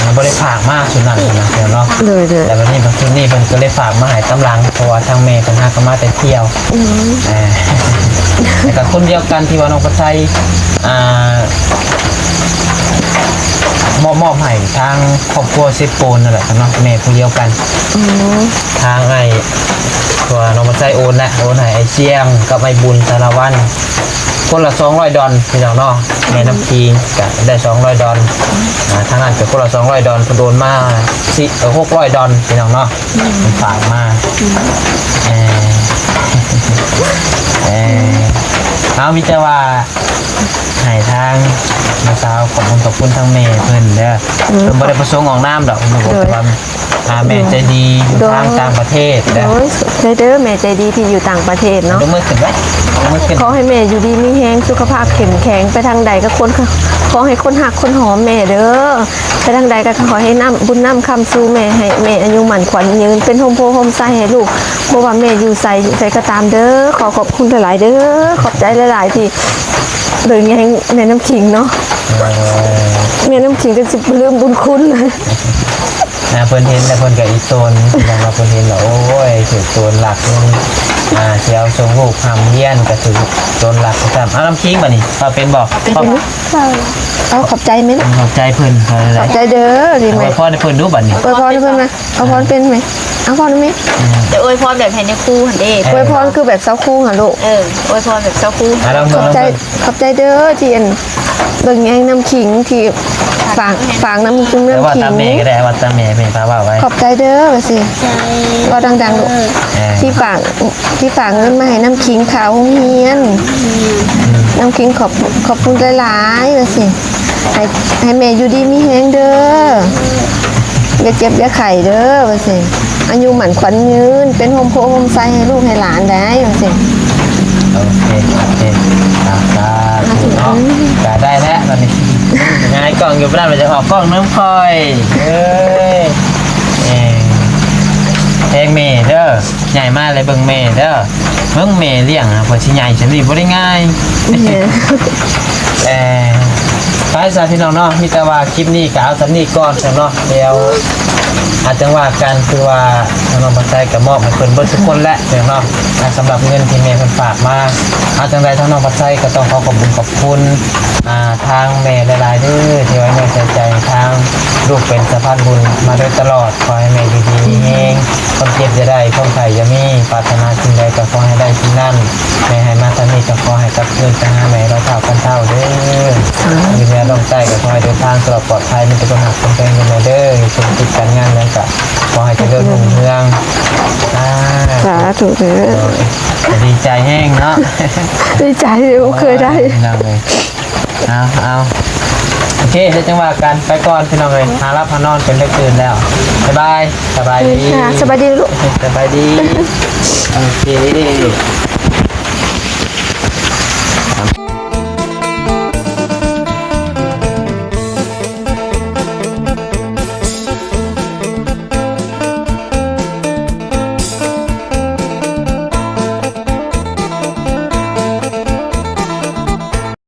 ອ່າ ບໍ່ໄດ້ຝາກມາຊຸດນັ້ນນະ ເນາະ ໂດຍໆ ແລ້ວບັດນີ້ ບັດຊຸດນີ້ເພິ່ນກໍເລີຍຝາກມາໃຫ້ຕາມຫຼັງ ເພາະວ່າທາງແມ່ເພິ່ນຫາກໍມາແຕ່ທ່ຽວ ອືມ ເອີ ແລ້ວກໍຄົນດຽວກັນທີ່ວ່ານ້ອງປະໄຊ ອ່າ ມອບ ມອບໃຫ້ທາງຄອບຄົວເຊໂປນນັ້ນແຫຼະເນາະ ແມ່ຜູ້ດຽວກັນ ອືມ ທາງອ້າຍ ເພາະວ່ານ້ອງປະໄຊໂອນແຫຼະ ໂອນໃຫ້ອ້າຍຊຽງກັບອ້າຍບຸນສາລະວັນ ຄົນລະສອງຮ້ອຍດອນ ພີ່ນ້ອງເນາະ ແມ່ນ້ຳຄິງກະໄດ້ສອງຮ້ອຍດອນ ອ່າ ທາງນັ້ນກະຄົນລະສອງຮ້ອຍດອນ ເພິ່ນໂອນມາສີ່ ເອີ ຫົກຮ້ອຍດອນ ພີ່ນ້ອງເນາະ ອືມ ເພິ່ນຝາກມາ ອືມ ເອີ ເອີ ເອົາ ມີແຕ່ວ່າ ໃຫ້ທາງນ້າສາວຂອບຄຸນ ຂອບຄຸນທາງແມ່ເພິ່ນເດີ ອືມ ເພິ່ນບໍ່ໄດ້ປະສົງອອກນາມດອກ ເພິ່ນບອກ ໂດຍ ແຕ່ວ່າ ອ່າ ແມ່ໃຈດີຢູ່ ໂດຍ ທາງຕ່າງປະເທດເດີ ໂດຍ ຂອບໃຈເດີ ແມ່ໃຈດີທີ່ຢູ່ຕ່າງປະເທດເນາະ ຍົກມືຂຶ້ນໄວ້ ຍົກມືຂຶ້ນ ຂໍໃຫ້ແມ່ຢູ່ດີມີແຮງ ສຸຂະພາບເຂັ້ມແຂງ ໄປທາງໃດກໍຄົນ ຂໍໃຫ້ຄົນຮັກຄົນຫອມແມ່ເດີ ໄປທາງໃດກໍຂໍໃຫ້ນຳບຸນນຳຄຳສູ່ແມ່ ໃຫ້ແມ່ອາຍຸໝັ້ນຂວັນຍືນ ເປັນຮົ່ມໂພຮົ່ມໄຊໃຫ້ລູກ ບໍ່ວ່າແມ່ຢູ່ໃສ ຢູ່ໃສກໍຕາມເດີ ຂໍຂອບຄຸນຫຼາຍໆເດີ ຂອບໃຈຫຼາຍໆທີ່ເບິ່ງແຍງແມ່ນ້ຳຄິງເນາະ ເອີ ແມ່ນ້ຳຄິງກໍຊິບໍ່ລືມບຸນຄຸນ ອ່າ ເພິ່ນເຫັນແລ້ວເພິ່ນກໍອີ່ຕົນ ເພິ່ນວ່າເພິ່ນເຫັນແລ້ວ ໂອ້ຍ ຖືກໂຈນລັກ ອ່າ ຊິເອົາສົ່ງລູກຮ່ຳຮຽນກໍຖືກໂຈນລັກຊ້ຳ ເອົາ ນ້ຳຄິງບາດນີ້ ເວົ້າເປັນບໍ່? ເປັນ ເອົາ ຂອບໃຈແມ່ນ ຂອບໃຈເພິ່ນ ຂອບໃຈເດີ ດີໄໝ ອວຍພອນໃຫ້ເພິ່ນດູບາດນີ້ ອວຍພອນໃຫ້ເພິ່ນນະ ອວຍພອນເປັນໄໝ ອວຍພອນແມ່ ຈະອວຍພອນແບບໃຫ້ແມ່ຄູຫັ້ນເດ້ ເອີ ອວຍພອນຄືແບບຊາວຄູຫັ້ນລູກ ເອີ ອວຍພອນແບບຊາວຄູ ອ່າ ລອງເບິ່ງ ຂອບໃຈ ລອງເບິ່ງ ຂອບໃຈເດີທີ່ອັນ ເບິ່ງແຍງນ້ຳຄິງທີ່ຝາກ ຝາກນ້ຳກິນນ້ຳຄິງ ເວົ້າຕາມແມ່ກໍໄດ້ ເວົ້າຕາມແມ່ ແມ່ພາເວົ້າໄວ້ ຂອບໃຈເດີ ວ່າຊິ ໃຈ ເວົ້າດັງໆລູກ ເອີ ທີ່ຝາກ ທີ່ຝາກເງິນມາໃຫ້ນ້ຳຄິງຄ່າໂຮງຮຽນ ອືມ ນ້ຳຄິງຂອບ ຂອບຄຸນຫຼາຍໆ ວ່າຊິ ໃຫ້ ໃຫ້ແມ່ຢູ່ດີມີແຮງເດີ ຢ່າເຈັບຢ່າໄຂ້ເດີ ວ່າຊິ ອາຍຸໝັ້ນຂວັນຍືນ ເປັນຮົ່ມໂພຮົ່ມໄຊໃຫ້ລູກໃຫ້ຫຼານໄດ້ ວ່າຊິ ໂອເຄ ໂອເຄ ອ່າ ສາທຸເນາະ ອືມ ກະໄດ້ແລ້ວບັດນີ້ ຫງາຍກ້ອງຢູ່ປານນັ້ນ ມັນຈະອອກກ້ອງນຳຂ້ອຍ ເອີຍ ເອີ ໃຫ້ ແພງແມ່ເດີ ໃຫຍ່ມາແລ້ວເບິ່ງແມ່ເດີ ເບິ່ງແມ່ລ້ຽງ ເພິ່ນຊິໃຫຍ່ສ່ຳນີ້ບໍ່ໄດ້ງ່າຍ. ແມ່ນ ເອີ ໄປຊະພີ່ນ້ອງເນາະ ມີແຕ່ວ່າຄລິບນີ້ກໍເອົາສ່ຳນີ້ກ່ອນເນາະ ດຽວອາດຈັ່ງວ່າກັນ ຄືວ່າທາງນ້ອງພັດໄຊກໍມອບໃຫ້ເພິ່ນເບິດທຸກຄົນແຫຼະເນາະ. ອ່າ ສຳລັບເງິນທີ່ແມ່ເພິ່ນຝາກມາ ເອົາຈັ່ງໃດທາງນ້ອງພັດໄຊກໍຕ້ອງຂໍຂອບບຸນຂອບຄຸນ ອ່າ ທາງແມ່ຫຼາຍໆເດີ ທີ່ໄວ້ເນື້ອໃສ່ໃຈທາງລູກເປັນສະພານບຸນມາໂດຍຕະຫຼອດ. ຂໍໃຫ້ແມ່ຢູ່ດີມີແຮງ ຄວາມເຈັບຢ່າໄດ້ ຄວາມໄຂ້ຢ່າມີ ປາດຖະໜາສິ່ງໃດກໍຂໍໃຫ້ໄດ້ສິ່ງນັ້ນ. ແມ່ໃຫ້ມາສ່ຳນີ້ກໍຂໍໃຫ້ກັບຄືນໄປຫາແມ່ຮ້ອຍເທົ່າພັນເທົ່າເດີ. ສາທຸ ຢູ່ເໜືອລົມໃຕ້ກໍຂໍໃຫ້ເດີນທາງຕະຫຼອດປອດໄພ ມີແຕ່ຄວາມຮັກຄວາມແພງເດີແມ່ເດີ. ທຸລະກິດການງານຫຍັງກໍຂໍໃຫ້ຈະເລີນຮຸ່ງເຮືອງ. ອ່າ ສາທຸເດີ. ໂດຍ ດີໃຈແຮງເນາະ ດີໃຈ ບໍ່ເຄີຍໄດ້ ໂອ້ຍ ພີ່ນ້ອງເອີຍ. ເອົາ ເອົາ ໂອເຄ ແລ້ວຈັ່ງວ່າກັນ ໄປກ່ອນພີ່ນ້ອງເອີຍ ຫາຫຼັບຫານອນ ເປັນເລິກຕື່ນແລ້ວ. ບາຍບາຍ ສະບາຍດີ ເອີ ສະບາຍດີລູກ ສະບາຍດີ. ໂອເຄ